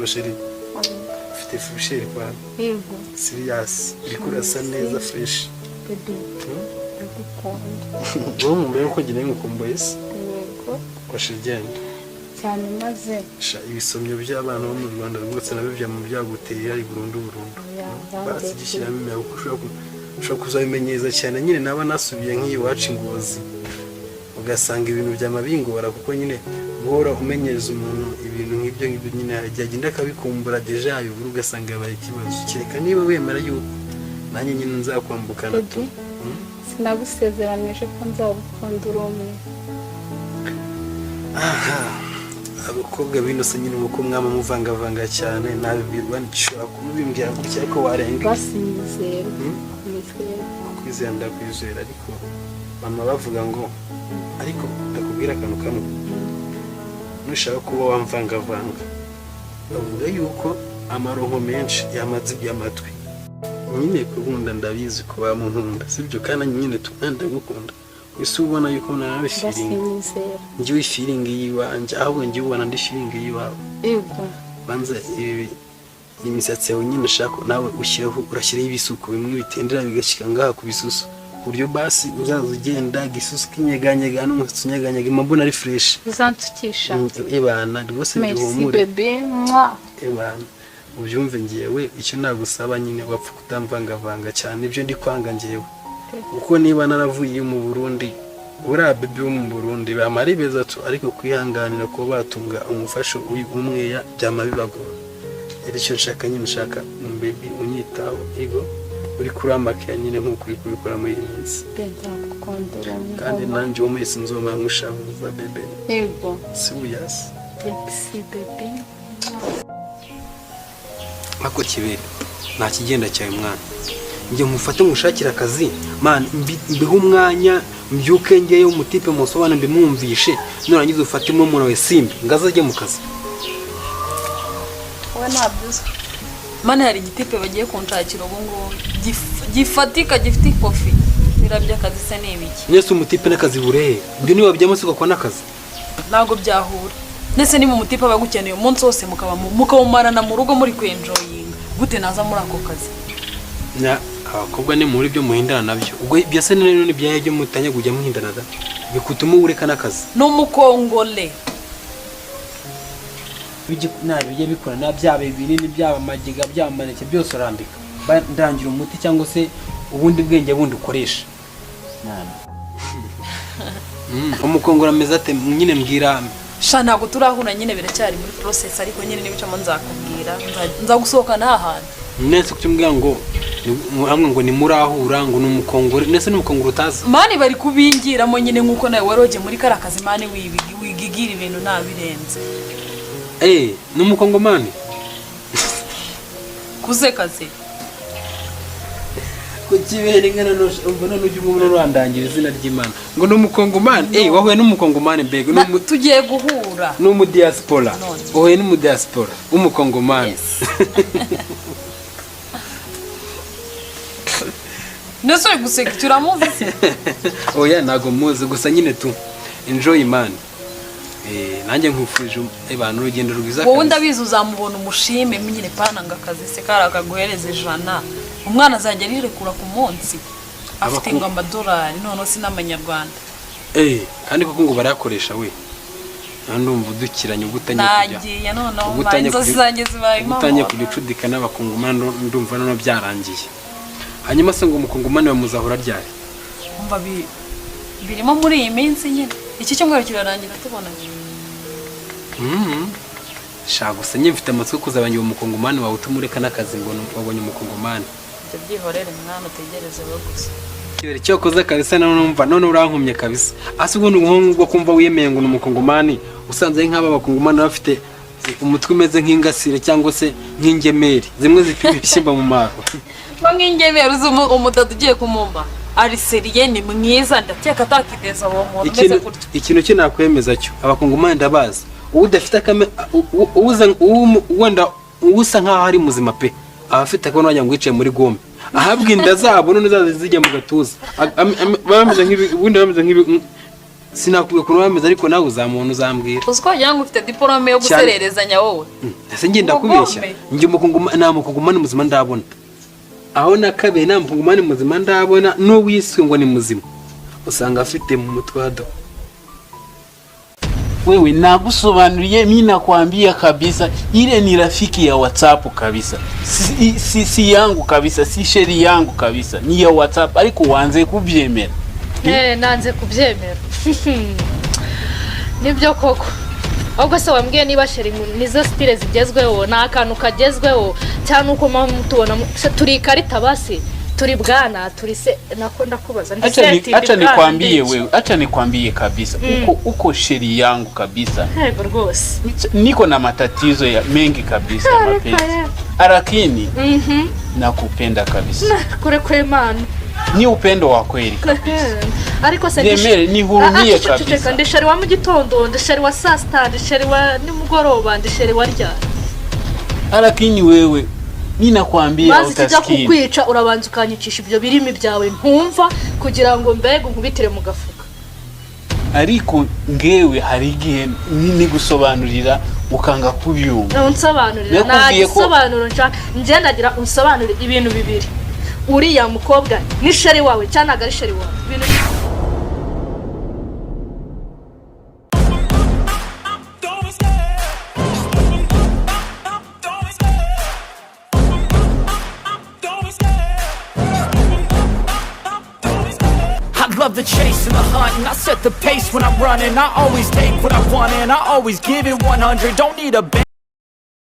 Chérie, ufite fusheri kwa? Yego. Serious, uriko urasa neza, fresh. Baby, ndagukunda. Wowe mumbe ko ngira ngukumbuye se? Yego. Kwashe genda. Cyane maze. Sha, ibisomyo by'abana bo mu Rwanda rwose nabyo byama byaguteye ari burundu burundu. Oya. Basi gishyiramo imiyaga kuko ushobora kuzabimenyereza cyane nyine naba nasubiye nk'iyi iwacu ingozi ugasanga ibintu byama bingora, kuko nyine guhora umenyereza umuntu ibintu nk'ibyo ngibyo nyine hari igihe agenda akabikumbura, déjà yabibura ugasanga yabaye ikibazo, kereka niba wemera yuko nanjye nyine nzakwambukana tu. Baby, sinagusezeranije ko nzagukunda uri umwe? Aha, abakobwa bino se nyine uko mwama muvangavanga cyane, nabibwirwa nshobora kubimbwira gutya ariko warenga. Basi nyizera, nyizera. Kwizera ndakwizera, ariko mama bavuga ngo, ariko ndakubwira akantu kamwe: nushaka kuba wamvangavanga, bavuga yuko amaronko menshi yamaze iby'amatwi. Nyine kubunda ndabizi ko bamunkunda, sibyo? Kandi nyine ndagukunda, ese ubona yuko nawe Basi feeling nyizera. Njyewe feeling y'iwanjye, ahubwo njyewe ubona ndi feeling y'iwawe. Yego. Banza ibi, imisatsi yawe nyine ushaka nawe ushyiraho, urashyiraho ibisuko bimwe bitendera bigashyika ngaha ku bisusu, ku buryo basi uzaza ugenda gisusu kinyeganyega n'umusatsi unyeganyega, mbona ari fresh. Uzantukisha? Ebana rwose. Merci. Bihumure. Bébé, moi. Ebana, Ubyumve, ngewe icyo nagusaba nyine, wapfa kutamvangavanga cyane ibyo ndi kwanga ngewe, kuko niba naravuye mu Burundi, buriya bébé wo mu Burundi bamara beza tu, ariko kwihanganira kuba batunga umufasha umweya byama bibagora. Rero icyo nshaka nyine, nshaka umubébé unyitaho, ego, uri kuri amakeya nyine nk'uko uri kubikora muri iyi minsi. Kandi nanjye uwo mwese nzoma nkushavuza, bébé. Yego. Si uyasi? Merci, bébé. Ako kibere nta kigenda cyawe mwana, njye mufate ngushakire akazi man, mbihe umwanya, mbyuke ngeyo umutipe musobanure, mbimwumvishe, nurangiza ufate murumuna wawe Simbi ngaze ajye mu kazi. Wowe ntabyo uzi man, hari igitipe bagiye kunshakira ubu ngubu gifatika, gifite ikofi. Biriya by'akazi se ni ibiki? Mwese umutipe n'akazi burehe? Ibyo niba byamo se ugakora n'akazi? Ntabwo byahura. Ndetse niba umutipe aba agukeneye umunsi wose, mukaba mukawumarana mu rugo muri kwenjoyinga, gute naza muri ako kazi? Na abakobwa ni muri byo muhindana nabyo, ubwo ibyo se rero ni byahe byo mutanya kujya muhindana da bikutuma ureka n'akazi? Ni umukongole. Bijya bikora na byaba ibinini, byaba amagiga, byaba amaneke, byose urambika. Ndangira umuti cyangwa se ubundi bwenge bundi ukoresha. Umukongoro ameze ate nyine? Mbwira. Sha, ntabwo turahura nyine, biracyari muri process, ariko nyine nibicamo nzakubwira. Nzagusohokana ahantu. Nese kuki umbwira ngo hamwe ngo nimurahura, ngo ni umukongore? Nese ni umukongoro utazi? Man, bari kubingiramo nyine, nk'uko nawe wari wagiye muri kariya kazi man, wigigira ibintu ntabirenze. Eh, ni umukongomani? Kuze kazi. Kukibera ingana ubwo none ujya ubona urandangira izina ry'Imana ngo ni umukongomani. Eh, wahuye n'umukongomani mbega ni Tugiye guhura. Ni umudiaspora. None. Uhuye n'umudiaspora w'umukongomani. Ndetse uri guseka, icyo uramuzi se? Oya, ntago muzi, gusa nyine tu enjoy man. Eh, nanjye nkwifurije abantu urugendo rwiza Wowe kabisa. ndabizi uzamubona umushime nyine, pana ngo akazi se kari akaguhereza 100, umwana azajya arirekura ku munsi afite ngo amadolari, noneho si n'amanyarwanda. Eh, kandi koko ngo barayakoresha we. Nta ndumva udukiranye ubwo utangiye kujya. Nagiye noneho. Ubwo utangiye inzozi zanjye zibaye ubwo utangiye impamo. kujya ucudika n'abakongomani, ndumva noneho byarangiye. Hanyuma se ngo umukongomani bamuzahura ryari? Umva, birimo muri iyi minsi nyine, iki cyumweru kirarangira tubonanye. Sha, gusa nyine mfite amatsiko kuzabanya uwo mukongomani wawe utuma ureka n'akazi ngo wabonye umukongomani. Ibyo byihorere mwana, utegereze we gusa. Kibere cyokoze kabisa, none numva none urankomye kabisa. Ase ubundi umuhungu ubwo kumva wiyemeye ngo ni umukongomani, usanze ari nk'aba bakongomani bafite umutwe umeze nk'ingasire cyangwa se nk'ingemeri zimwe zipima ibishyimbo mu maro. Ngo nk'ingemeri? Uzi umudada ugiye kumumba ari sérieux, ni mwiza, ndakeka atakideza uwo muntu umeze Ikintu gutyo. ikintu cyo nakwemeza cyo, abakongomani ndabazi, udafite akame uza wenda usa nkaho ari muzima pe, aba afite akabona wagira ngo yicaye muri gome, ahabwa inda zabo none zaza zijya mu gatuza. Baba bameze nk'ibi, ubundi bameze nk'ibi, sinakubwiye ukuntu bameze, ariko nawe uzamubona uzambwira. Uzi ko wagira ngo ufite diporome yo Cyane. gusererezanya wowe. Ese njye ndakubeshya? Ubugome. Njye nta mukongomani muzima ndabona. Aho na kabiri, nta mukongomani muzima ndabona, n'uwiswe ngo ni muzima usanga afite mu mutwe hado. Wewe nakusobanurie, mi nakwambia kabisa, ile ni rafiki ya WhatsApp kabisa, si yangu kabisa, si chéri yangu kabisa, ni ya WhatsApp, ariko wanze kubyemera. Eh, nanze kubyemera nibyo koko. Ahubwo se wambwiye niba chéri nizo style zigezweho, ni akantu kagezweho cyangwa uko mpamvu tubona turi ikarita basi, turi bwana, turi se nako ndakubaza ndi Acha ni, seti, ndi acha bwana, nikwambie ndi iki? wewe, acha nikwambie kabisa, uko chéri yangu kabisa. Yego rwose. Niko na matatizo ya mengi kabisa ya mapenzi, lakini nakupenda kabisa. Kure kw'Imana. Ni upendo wa kweli kabisa. Ariko se Nemere, nihurumie Ah, ah, ceceka, kabisa. ndi chéri wa mu gitondo, ndi chéri wa saa sita, ndi chéri wa nimugoroba, ndi chéri wa ryari? Lakini wewe mi nakwambia Maze ikijya utasikia. kukwica, urabanza ukanyicisha ibyo birimi byawe ntumva, kugira ngo mbega unkubitire mu gafuka. Ariko ngewe hari igihe nigusobanurira ukanga kubyumva. Unsobanurira nta Nakubwiye ko- gisobanuro nshaka. Njye ndagira unsobanurire ibintu bibiri: uriya mukobwa ni chéri wawe cyangwa ntabwo ari chéri wawe? Ibintu Don't be scared. Don't be scared. Love the chase and the hunt, and I set the pace when I'm running. I always take what I want and I always give it 100. Don't need a bank.